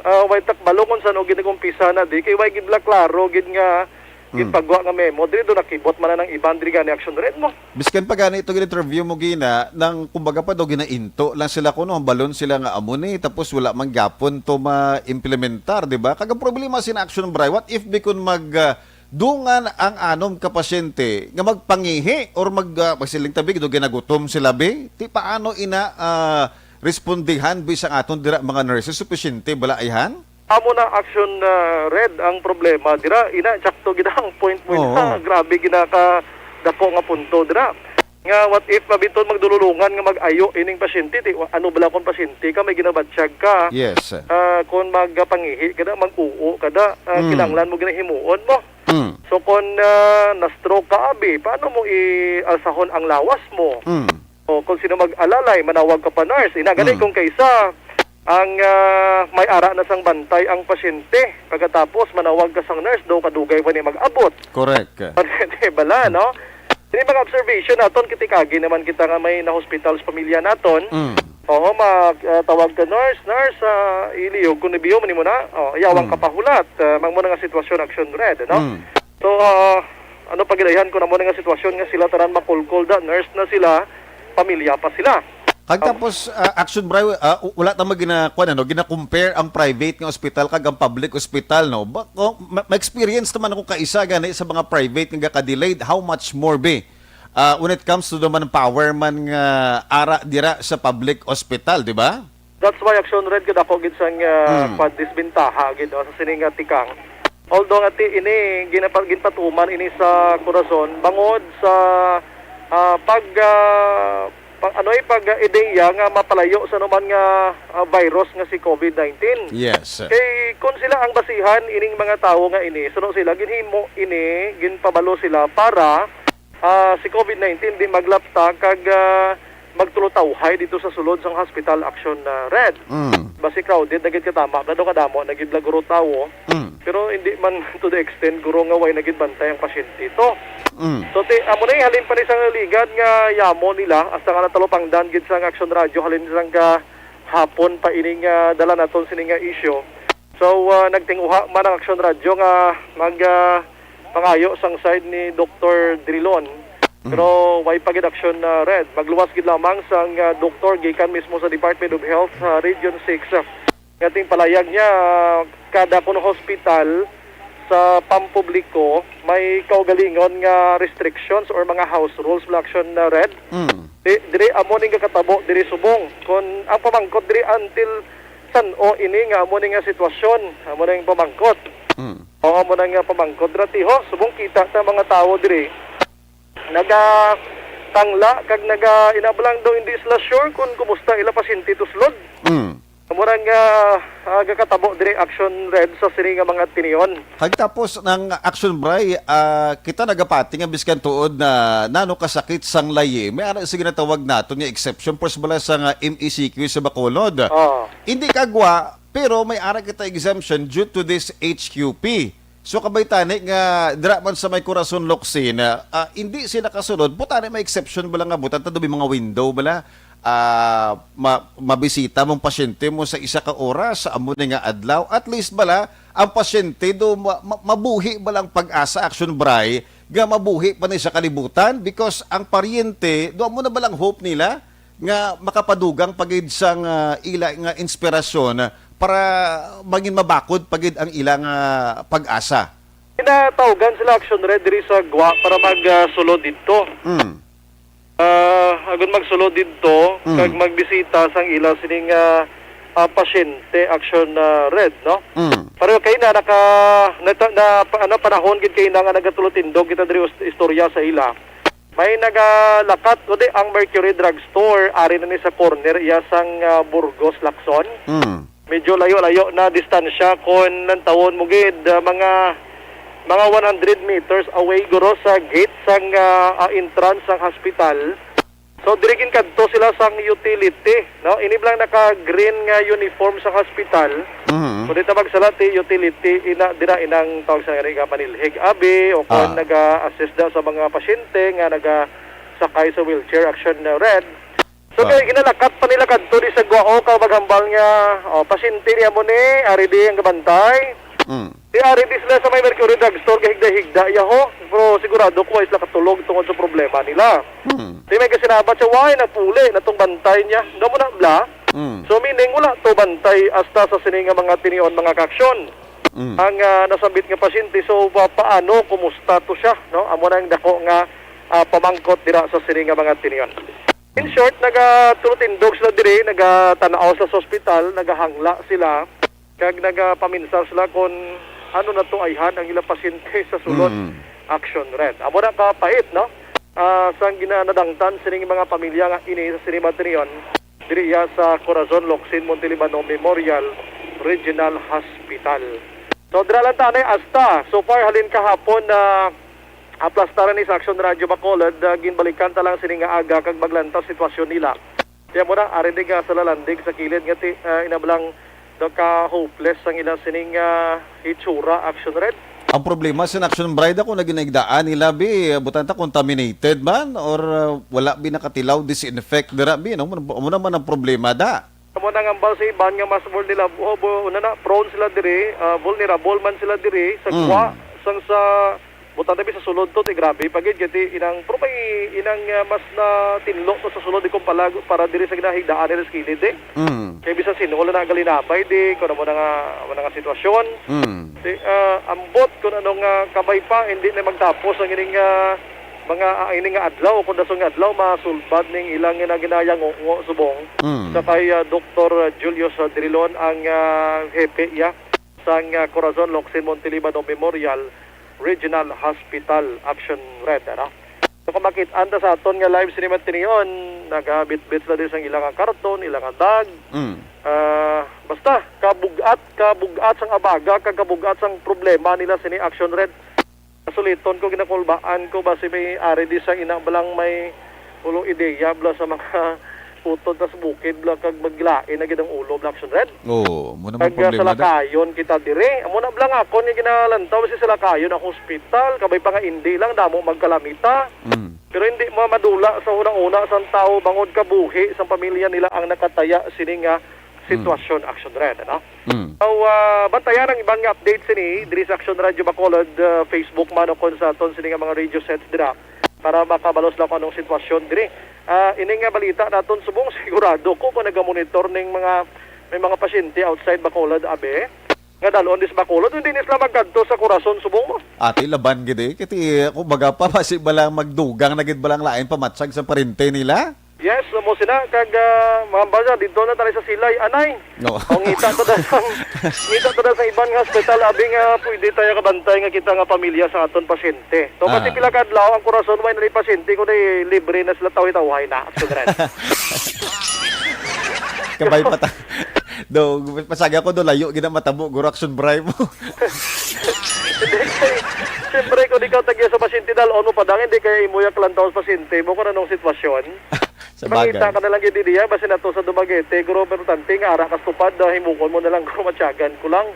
ah, way takbalo kung saan o ginag-umpisa na di, kay way gid bala klaro gid nga Hmm. gipagwa nga memo. Diri do nakibot man na ng iban diri gani, Action Red, mo. Biskan pa gani ito gin-interview mo gina, nang kumbaga pa do ginainto lang sila kuno, ang balon sila nga amo ni, tapos wala man gyapon to ma-implementar, di ba? Kag ang problema sin Action Bry, what if bikon mag, ah, dungan ang anom ka pasyente nga magpangihi or mag, ah, magsiling tabi do ginagutom sila, be? Ti paano ina, ah, respondihan, be, sang aton dira mga nurses? Supisyente bala ayhan? Amo na, Action, ah, Red, ang problema dira. Ina, tsakto gid ang point mo Oo. ina. Grabe gid na ka dako nga punto dira. Nga, what if mabiton magdululungan nga mag-ayo ining pasyente? Ti, ano bala kung pasyente ka, may ginabatyag ka? Yes. Ah, kung magpangihi ka na, mag-uo ka na, ah, Mm. kinahanglan mo ginahimuon mo. Mm. So, kung, ah, na-stroke ka, abi, paano mo i-alsahon ang lawas mo? Mm. O, kung sino mag-alalay, manawag ka pa, nurse. Ina gani Mm. kung kaisa ang, ah, may ara na sang bantay ang pasyente. Pagkatapos, manawag ka sang nurse, daw kadugay pa ni mag-abot. Correct. Di bala, no? Ini mga observation naton, kitikagi naman kita nga may na-hospital sa pamilya naton. Mm. Oo, mag, ah, tawag ka, "Nurse, nurse, ah, iliyog ko ni biyo, man mo na." Oh, yawang Mm. kapahulat. Ah, mang mo na nga sitwasyon, Action Red, no? Mm. So, ah, ano pa gid ayhan kung amo na nga sitwasyon nga sila tanan makulkol da, nurse na sila, pamilya pa sila. Kag Um, tapos, ah, Action Bry, ah, w-, wala ta magina-, kuwan, ano, gina-compare ang private nga ospital kag ang public ospital, no? Ba, oh, ma-, ma-experience naman ako kaisa gani sa mga private nga gaka-delayed, how much more be? Ah, when it comes to the manpower man nga ara dira sa public ospital, di ba? That's why, Action Red, gid ako gid sang, ah, Mm. kwan, disbentaha gid, no, sa sini nga tikang. Although nga ti ini ginapa-, ginpatuman ini sa Corazon bangod sa, ah, pag, ah, pag, ano, eh, pag, ah, ideya nga mapalayo sa anuman nga, ah, virus nga si covid nineteen. Yes. Kay kung sila ang basihan ining mga tawo nga ini, suno sila, ginhimo ini, ginpabalo sila para ah, si covid nineteen di maglapta kag, ah, magtulotawhay dito sa sulod sang hospital, Action, ah, Red. Mm. Basi crowded na gid katama, bala daw kadamo na gid la guro tawo. Mm. Pero hindi man to the extent, guro, nga way na gid bantay ang pasyente to. Mm. So, ti, amo na, eh, halin pa ni sang ligad nga yamo nila, hasta nga natalupangdan gid sang Action Radio, halin sang kahapon pa ining, ah, dala naton sini nga issue. So, ah, nagtinguha man ang Action Radio nga mag, ah, pangayo sang side ni Doktor Drilon. Mm. Pero way pa gid, Action, ah, Red. Magluwas gid lamang sang, ah, doktor gikan mismo sa Department of Health sa Region six, ah, nga tingpalayag niya, ah, kada kuno hospital sa pampubliko may kaugalingon nga restrictions or mga house rules, bala, Action, ah, Red. Mm. Di, diri amo ning gakatabo diri subong. Kon ang pamangkot diri, until san-o ini nga amo ni nga sitwasyon? Amo na yung pamangkot. Mm. O, amo na nga pamangkot dira, tiho. Subong kita ta mga tawo diri, nagatangla kag naga-, ina bala lang daw, hindi sila sure kung kumusta ila pasyente to sulod. Mm. Amo na nga, ah, gakatabo diri, Action Red, sa sini nga mga tinion. Kag tapos ng Action Bry, ah, kita nagapati nga biskan tuod na nano kasakit sang layi, may ara sa ginatawag naton nga exception, pwes bala sa nga M E C Q sa Bacolod. Oo. Hindi kagwa, pero may ara kita exemption due to this H Q P. So, kabay tani nga dira man sa may Corazon, Locsin, ah, hindi sila kasulod, butani may exception bala nga butang ta daw may mga window bala, ah, ma-, mabisita mong pasyente mo sa isa ka oras, amo ni nga adlaw, at least bala, ang pasyente do ma-, ma-, mabuhi bala ang pag-asa, Action Bry, nga mabuhi pa ni sa kalibutan because ang paryente, do amo na balang hope nila nga makapadugang pa gid sang, ah, ila nga inspirasyon para mangin mabakod pa gid ang ila nga pag-asa. Ginatawgan sila, Action Red, diri sa gwa para mag, ah, sulod didto. Mm. Ah, agon magsulod didto, Mm. kag magbisita sang ila sining, ah, ah, pasyente, Action, ah, Red, no? Mm. Pareho kay na naka-, nata-, na, pa-, ano, panahon gid kay na nga nagatulotindog kita diri us-, istorya sa ila. May nagalakat, kundi ang Mercury Drugstore, ari na ni sa corner iya sang, ah, Burgos, Lacson. Mm. Medyo layo-layo na distansya kon lantawon mo gid, ah, mga, mga one hundred meters away guro sa gate sang, ah, ah, entrance sang hospital. So, diri ginkadto sila sang utility, no? Ini bala ang naka-green nga uniform sa hospital. Mhm. Kung di ta magsala, ti utility, ina, dira inang tawag sa nga manilhig abi, o kung Ah. naga-assist da sa mga pasyente nga nagasakay sa wheelchair, Action Red. So, Ah. kay ginalakat pa nila kadto di sa Guao, kag maghambal nga, "Oh, pasyente niya mo ni, ari di ang gabantay." Mm. Di ari di sila sa may Mercury Drugstore, gahigda-higda, yaho. Pero sigurado ko, wala sila katulog tungod sa problema nila. Mm. Di may kasinabat siya, "Why, nagpuli na tong bantay niya?" Nga mo na, bla? Mm. So, meaning, wala to bantay hasta sa sini nga mga tinion, mga kaaksyon. Mm. Ang, ah, nasambit nga pasyente, so, pa-, paano, kumusta to siya, no? Amo na ang dako nga, ah, pamangkot dira sa sini nga mga tinion. In short, nagatulotindog sila diri, nagatan-aw sila sa ospital, nagahangla sila, kag nagapaminsar sila kon ano na to ayhan ang ilang pasyente sa sulod. Mm. Action Red. Amo na kapait, no? Ah, sang gina-, nadangtan sining mga pamilya nga ini sa sini mga tinion, diri iya sa Corazon Locsin Montelibano Memorial Regional Hospital. So, dira lang ta anay hasta. So far, halin kahapon na aplastaran ni sa Action Radio Bacolod, ah, ginbalikan ta lang sini nga aga kag maglantaw sitwasyon nila. Kaya mo na, ari di nga sa lalandig sa kilid nga ti-, ah, inablang daw ka hopeless ang ila sining, ah, hitsura, Action Red. Ang problema sa Action Bride ako na ginaigdaan nila, bi, butang ta contaminated man or, ah, wala bi nakatilaw, disinfect dira, bi, no? Amo naman ang problema da. Amo nang ambal sa iban nga mas vulnerable, una na, prone sila diri, ah, vulnerable man sila diri sa Mm. gwa, sang sa butang tabi sa sulod to, ti grabe pa gid, kay ti inang, pero may inang, ah, mas na tinlo to sa sulod, di kumpara, para diri sa ginahigdaan nila sa kilid, eh. Mm. Kay bisan sino, wala na galinabay, di, kung ano mo na nga, ano nga sitwasyon. Mm. Ti, ah, ambot kung ano nga kabay pa, hindi na magtapos ang ining, ah, mga, ah, ini nga adlaw, kung dason nga adlaw, masulbad ning ilang nga ginayango subong Mm. sa kay, ah, Doktor Julius, ah, Drilon, ang, ah, hepe iya sang, ah, Corazon Locsin Montelibano Memorial Regional Hospital, Action Red, ano? So, kung makit-an ta sa aton nga live sini man tinion, nagabitbit sila din sang ilang karton, ilang bag. Mm. Ah, basta, kabugat, kabugat sang abaga, kag kabugat sang problema nila sini Action Red. Suliton ko, ginakulbaan ko, basi may ari di sa ina balang may ulo ideya, bla, sa mga utod tas bukid, bla, kag maglain na gid ang ulo, bla, Action Red. Oo, mo naman Kag, ah, problema da. Salakayon kita dire. Amo na bla nga akon nga ginalantaw, basi salakayon ang hospital, kabay pa nga indi lang, damo magkalamita. Mm. Pero hindi mo madula sa unang-una sang tawo bangod kabuhi sang pamilya nila ang nakataya sini nga sitwasyon, Mm. Action Red, ano? Mm. So, ah, bantayan ang iban nga updates sini diri sa Action Radio Bacolod, ah, Facebook man o kon sa aton sini nga mga radio sets dira para makabalo sila kung anong sitwasyon diri. Ah, ini nga balita naton subong, sigurado ko kung nagamonitor ning mga, may mga pasyente outside Bacolod, abi, nga dalon dis Bacolod, hindi ni sila magkadto sa Corazon subong mo. Ati, laban gid eh. Kati, kumbaga pa, basi ba lang magdugang na gid ba lang lain pamatsag sa parente nila? Yes, mo sina, kag, ah, mga basa, dito na tayo sa silay, anay. No. O, ngita to na sa, ngita to na sa iban nga hospital, abi nga pwede tayo kabantay nga kita nga pamilya sa aton pasyente. So, Ah. Kasi pila ka adlaw ang Corazon, way na ni pasyente, kundi libre na sila tawhay-tawhay na, Action Red. Kabay pa ta-, do, pasaga ko do, layo gina matabo, guro, Action Bribe. Siyempre, kung ikaw tagya sa pasyente, dalon mo pa dang, hindi kaya imo yak lang tao sa pasyente mo kung anong sitwasyon. Sa bagay. Mangita ka na lang gid diya, basi na to sa Dumaguete, guro, pero tante nga ara ka stupad, ah, himukon mo na lang, guro, matyagan ko lang.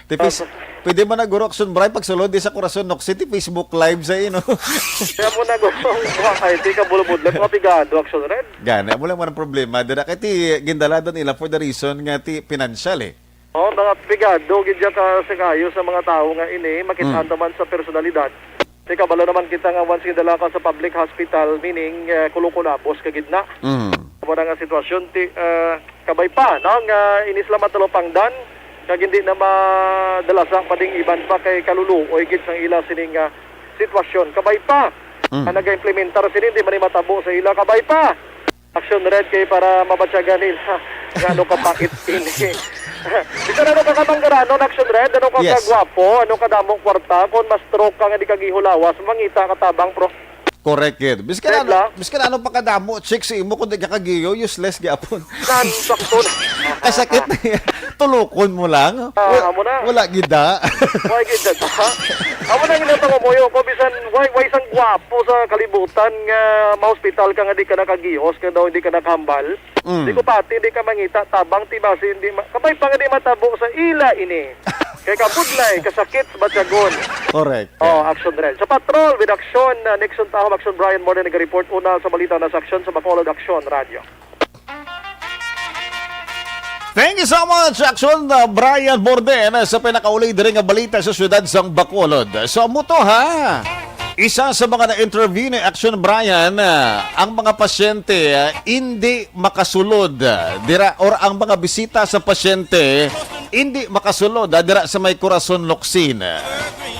Tipis, Ah, pwede man na, guro, Action Bribe, pagsulod di sa Corazon Locsin, ti Facebook Live sa ino. Kaya mo na, guro, ay, di ka bulubudlag, mga pigado, Action Red. Gana, wala man ang problema. Dira kay ti gindala doon ila for the reason nga ti financial eh. Oh, mga pigado, gid siya ka sa kayo sa mga tao nga ini, makita Mm. naman sa personalidad. Ti kabalo naman kita nga once gindala ka sa public hospital, meaning, eh, kulukulabos ka gid na. Mm. Amo na nga sitwasyon, ti, eh, kabay pa, no, nga ini sila matalupangdan, kag hindi na madalasa pa ding iban pa kay kaluluoy gid sang ila sining, ah, sitwasyon. Kabay pa, Mm. ang nag-implementar sini, hindi man ni matabo sa ila. Kabay pa! Action Red kay para mabatyagan nila nga ano ka pait ini. Bisan ano ka kamanggaranon, Action Red, ano ka Yes. kagwapo, ano ka damong kwarta, kung mas stroke ka nga di ka gihulawas, mangita ka tabang, pro. Correct gid. Biskan Red ano, lang. Biskan ano pa kadamo chicks sa imo kung di ka kagiyo, useless gyapon. Nan, sakto na. Kasakit na yan. Tulukon mo lang. Ah, Wa-, amo na. Wala gid da. Wala gid da. Amo na nga pangumuyo ko, bisan way, way sang gwapo sa kalibutan nga ma-hospital ka nga di ka nakagios, ka daw di ka nakahambal. Mm. Di ko pati, di ka mangita, tabang, ti basi, di ma-, kabay pa nga di matabo sa ila ini. Kay kabudlay, kasakit sa batyagon. Correct. Oh, Action Red. Sa Patrol with Action, uh, Nixon Tahom, Action Brian Morden nag-report una sa balita na sa Action sa Bacolod Action Radio. Thank you so much, Action, uh, Brian Morden, uh, sa pinakauli diri nga balita sa siyudad sang Bacolod. So, amo to, ha? Isa sa mga na-interview ni Action Brian, uh, ang mga pasyente, uh, hindi makasulod, uh, dira, or ang mga bisita sa pasyente hindi makasulod, uh, dira sa may Corazon Locsin.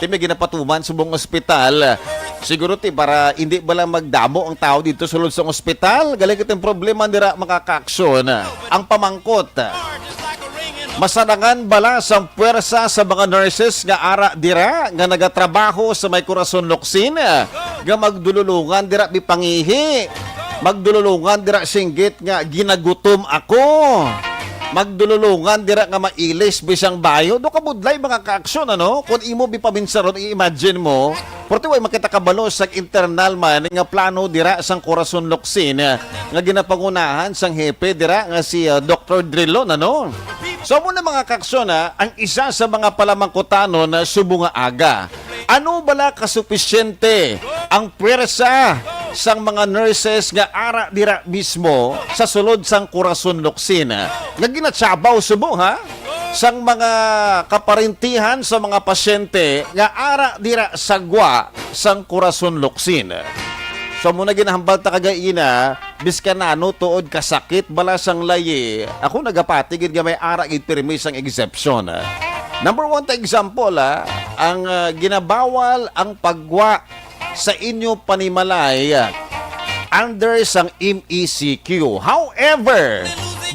Ti may ginapatuman subong ospital. Siguro ti para hindi bala magdamo ang tao dito sulod sa ospital. Gali kitang problema dira, mga kaaksyon. Ang pamangkot, masarangan bala sang puwersa sa mga nurses nga ara dira nga nagatrabaho sa may Corazon Locsin nga magdululungan dira bipangihi, magdululungan dira singgit nga ginagutom ako, magdululungan dira nga mailis bisang bayo. Do kabudlay, mga kaaksyon, ano? Kung imo bipaminsaron, i-imagine mo, porte way makita kabalo sa internal man nga plano dira sang Corazon Locsin, eh, nga ginapangunahan sang hepe dira nga si, ah, Doktor Drilon, ano? So, amo na, mga kaaksyon, ah, ang isa sa mga palamangkutanon, ah, subong nga aga. Ano bala ka supisyente ang pwersa sang mga nurses nga ara dira mismo sa sulod sang Corazon Locsin, ah, nga ginatsyabaw subong, ha? Sang mga kaparintihan sa mga pasyente nga ara dira sa gwa sang Corazon Locsin. So, amo na ginahambal ta kagaina, biskan ano tuod kasakit bala sang layi, ako nagapati gid nga may ara gid pirmi sang exception. Number one ta example, ah, ang, ah, ginabawal ang paggwa sa inyo panimalay, ah, under sang M E C Q. However,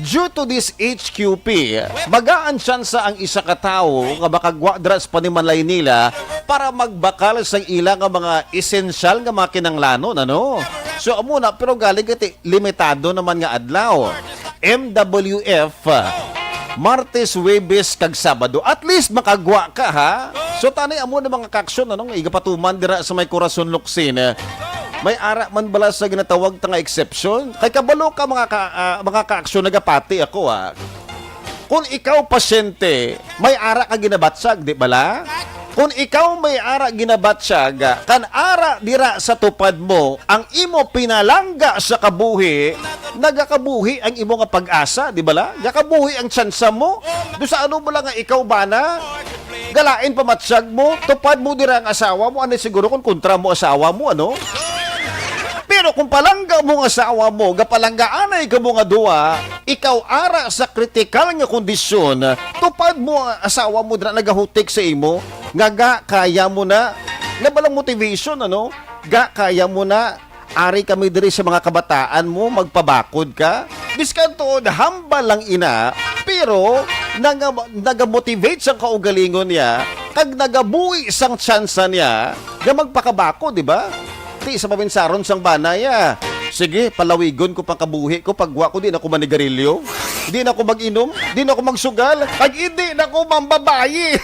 due to this H Q P, magaan tsansa ang isa ka tawo nga makagwa dira sa panimalay nila para magbakal sa ila nga mga esensyal nga mga kinanglanon, ano? So, amo na, pero galing kay limitado naman nga adlaw. M W F, Martes, Huwebes, kag Sabado. At least makagwa ka, ha? So, tani, amo na, mga kaaksyon, ano, nga igapatuman dira sa may Corazon Locsin, eh, may ara man bala sa ginatawag ta nga exception? Kay kabalo ka, mga ka-, ah, mga kaaksyon, nagapati ako, ah. Kung ikaw pasyente, may ara ka ginabatyag, di bala? Kung ikaw may ara ginabatyag, kan ara dira sa tupad mo ang imo pinalangga sa kabuhi, nagakabuhi ang imo nga pag-asa, di bala? Gakabuhi ang tsansa mo. Do sa ano bala nga ikaw bana? Galain pamatyag mo, tupad mo dira ang asawa mo, ano siguro kung kontra mo asawa mo, ano? Pero kung palangga mo ang asawa mo, gapalanggaanay kamo nga duha, ikaw ara sa kritikal nga kondisyon, tupad mo ang asawa mo dira nagahutik sa imo, nga ga, kaya mo na. Nga balang motivation, ano? Ga, kaya mo na. Ari kami diri sa mga kabataan mo, magpabakod ka. Biskan tuod hambal lang ina, pero naga-, nagamotivate sang kaugalingon niya, kag nagabuhi sang tsansa niya nga magpakabakod, di ba? Ti sa paminsaron sang bana ya. Sige, palawigon ko pang kabuhi ko, pagwa ko, di na ko manigarilyo, di na ko mag-inom, di na ko magsugal, kag hindi na ko mambabayi.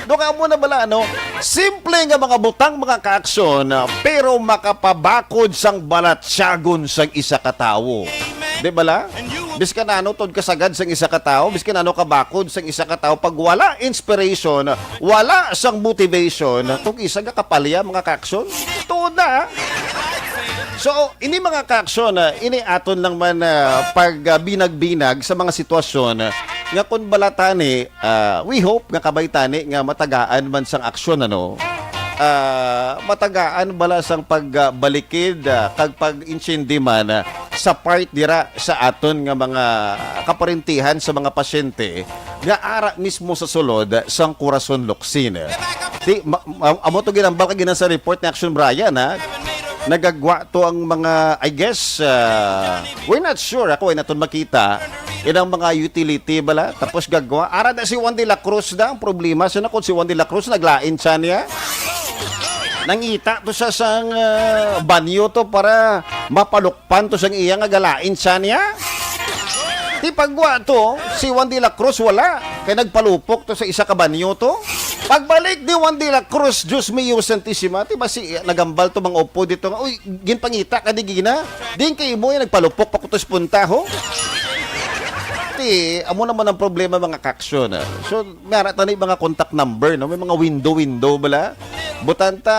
Do ka mo na bala, no? Simple nga mga butang, mga kaaksyon, pero makapabakod sang balatyagon sang isa ka tawo. Di bala? Biskan ano tod kasagad sang isa ka tawo, biskan ano kabakod sang isa ka tawo, pag wala inspiration, wala sang motivation, tong isa gakapalya, mga kaaksyon. Tuod na, ah. So, ini, mga kaaksyon, ah, ini aton lang man, ah, pag, ah, binag-binag sa mga sitwasyon, ah, nga kun bala tani, ah, we hope nga kabay tani nga matagaan man sang aksyon, ano? Ah, matagaan bala sang pagbalikid, ah, kag pag-intindi man, ah, sa part dira sa aton nga mga kaparintihan sa mga pasyente nga ara mismo sa sulod sang Corazon Locsin. Di, ma-, ma-, amo to ginambal ka ginan sa report ni Action Brian, ha? Nagagwa to ang mga, I guess, ah, we're not sure. Ako ay naton makita. Inang mga utility bala. Tapos gagwa. Ara na si Juan de la Cruz na. Ang problema, siya na kung si Juan de la Cruz, naglain siya niya. Nangita to siya sang, ah, banyo to para mapalukpan to sang iya nga galain siya niya. Di pagwa to, si Juan de la Cruz wala. Kay nagpalupok to sa isa ka banyo to. Pagbalik ni Juan de la Cruz, Dios mio, Santisima, ti ba si, nagambal to mga upo dito nga, "Uy, ginpangita ka di gina? Din kay mo yung nagpalupok pa kutos punta, ho?" Ti, amo naman ang problema, mga kaksyon, ah. So, may ara tani mga contact number, no? May mga window-window bala. Butanta,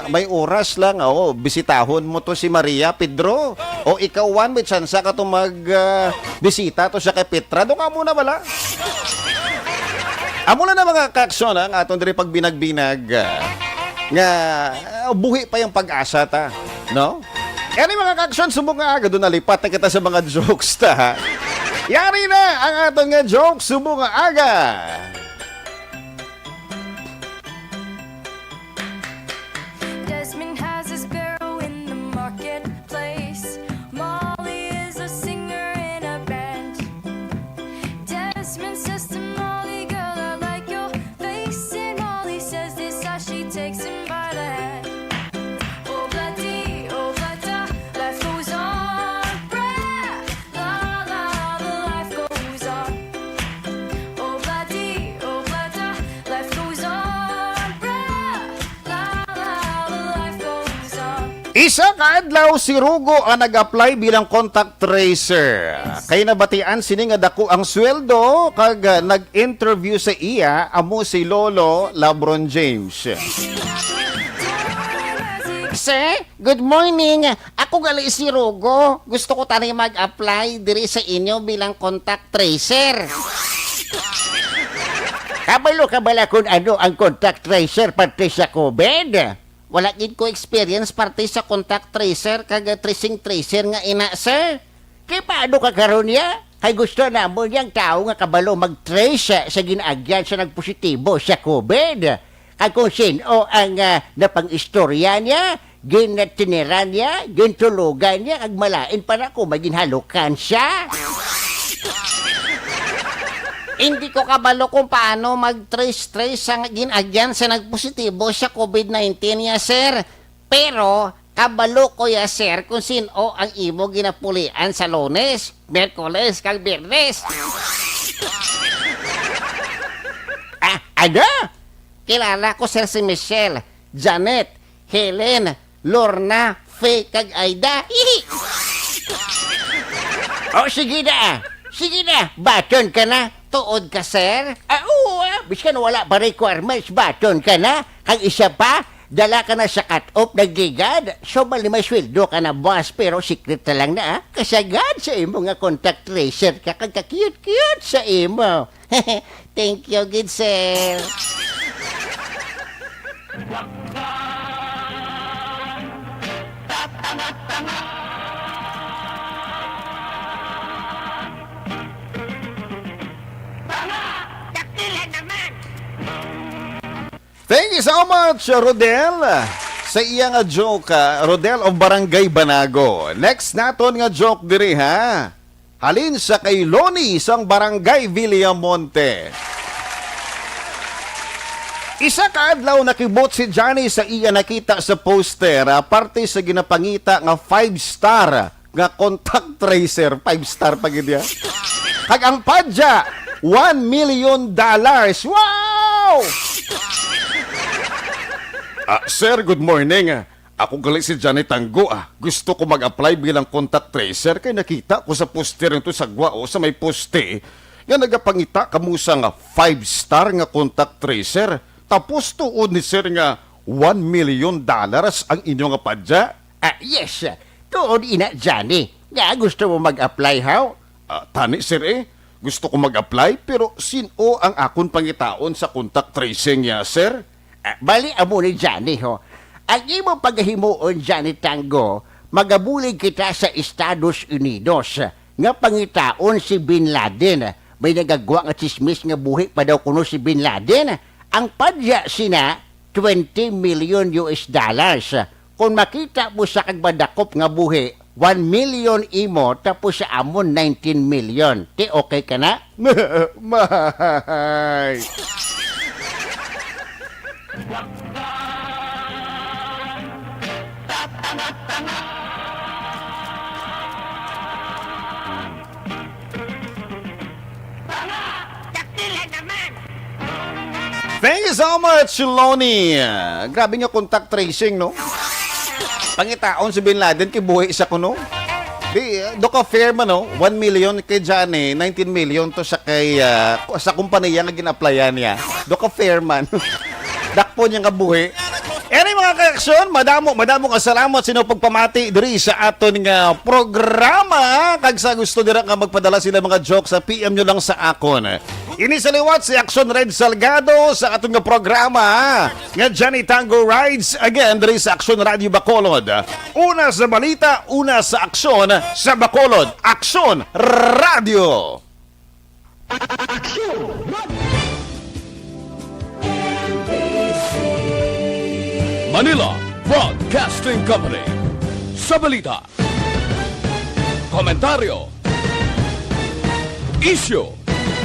may oras lang, oh, bisitahon mo to si Maria, Pedro. O ikaw, Juan, may tsansa ka to mag, ah, bisita to siya kay Petra. Doon ka muna bala. Amo na na, mga kaksyon, ang aton diri pagbinag-binag, ah, nga, ah, buhi pa yung pag-asa ta, no? Kani, mga kaksyon, subong nga aga, doon nalipat na kita sa mga jokes ta, ha? Yari na ang aton nga joke, subong nga aga. Desmond has a sparrow in the marketplace. Molly is a singer in a band. Desmond says to Molly, "Girl, I like your face." And Molly says this as she takes him by the hand. Oh, bloody, oh, bloody, life goes on. Brah, la, la, the life goes on. Oh, bloody, oh, bloody, life goes on. Brah, la, la, the life goes on. Isa ka adlaw, si Rugo ang nag-apply bilang contact tracer. Kay nabatian sini nga dako ang sweldo, kag, ah, nag-interview sa iya amo si Lolo Labron James. Sir, good morning. Ako gali si Rugo. Gusto ko tani mag-apply diri sa inyo bilang contact tracer. Kabalo ka bala kung ano ang contact tracer parte sa COVID? Wala gid ko experience parte sa contact tracer kag tracing tracer nga ina, sir. Kay paano ka karon niya? Kay gusto namon yang tawo nga kabalo mag-trace sa ginaagyan sa nagpositibo sa COVID. Kag kung sin-o ang, ah, napang-istorya niya, ginatiniran niya, gintulugan niya, kag malain pa na kung may ginhalukan siya. Hindi ko kabalo kung paano mag-trace-trace sa gin-agyan sa nagpositibo sa COVID nineteen niya, sir. Pero kabalo ko ya, sir, kung sin-o ang imo ginapulian sa Lunes, Miyerkules, kag Biyernes. Ah, ano? Kilala ko, sir, si Michelle, Janet, Helen, Lorna, Faye, kag Aida. Hihi. Oh, sige na. Sige na. Baton ka na. Tuod ka, sir? Ah, oo, ah. Biskan wala pa requirements, baton ka na. Kag isa pa, dala ka na sa cut-off, nagligad. So, bali may sweldo ka na, boss, pero secret na lang na, ah. Kasagad sa imo nga contact tracer ka, kag ka-cute-cute sa imo. Thank you gid, sir. Thank you so much, Rodel. Sa iya nga joke, ah, Rodel of Barangay Banago. Next naton nga joke diri, ha? Halin sa kay Loni sang Barangay Villamonte. Isa ka adlaw, nakibot si Johnny sa iya nakita sa poster, ah, parte sa ginapangita nga five star nga contact tracer, five star pa gid ya. Kag ang padya, one million dollars. Wow! Ah, sir, good morning. Ako gali si Johnny Tanggo, ah. Gusto ko mag-apply bilang contact tracer kay nakita ko sa poster nito sa Guao sa may poste nga nagapangita kamo sa nga five star nga contact tracer. Tapos tuod ni sir nga one million dollars ang inyo nga padya. Ah, yes. Tuod ina, Johnny. Nga gusto mo mag-apply, haw? Ah, tani, sir, eh. Gusto ko mag-apply, pero sin-o ang akon pangitaon sa contact tracing niya, sir? Ah, bali, amo ni Johnny, ho. Ang imo pagahimuon, Johnny Tango, magabulig kita sa Estados Unidos nga pangitaon si Bin Laden. May nagagwa nga chismis nga buhi pa daw kuno si Bin Laden. Ang padya sina, twenty million U S dollars. Kung makita mo sa kag madakop nga buhi, one million imo, tapos sa amon, nineteen million. Ti, okay ka na? Mahay! Tanga! Dakila naman! Thank you so much, Lonnie. Grabe nga contact tracing, no? Pangitaon si Bin Laden kay buhi sa kuno. Di, do ka fair man, no? One million kay Johnny, nineteen million to sa kay, ah, sa kumpanya nga gin-applyan niya. Do ka fair man. Dakpo niya nga buhi. Any mga kaaksyon, madamo, madamo nga salamat sa inyong pagpamati diri sa aton nga programa. Kag sa gusto dira nga magpadala sila mga joke sa P M nyo lang sa akon. Ini sa liwat si Aksyon Red Salgado sa aton nga programa nga Johnny Tango Rides Again diri sa Aksyon Radio Bacolod. Una sa balita, una sa aksyon sa Bacolod. Aksyon Radio! Aksyon Radio! Manila Broadcasting Company. Sa balita, komentaryo, isyu,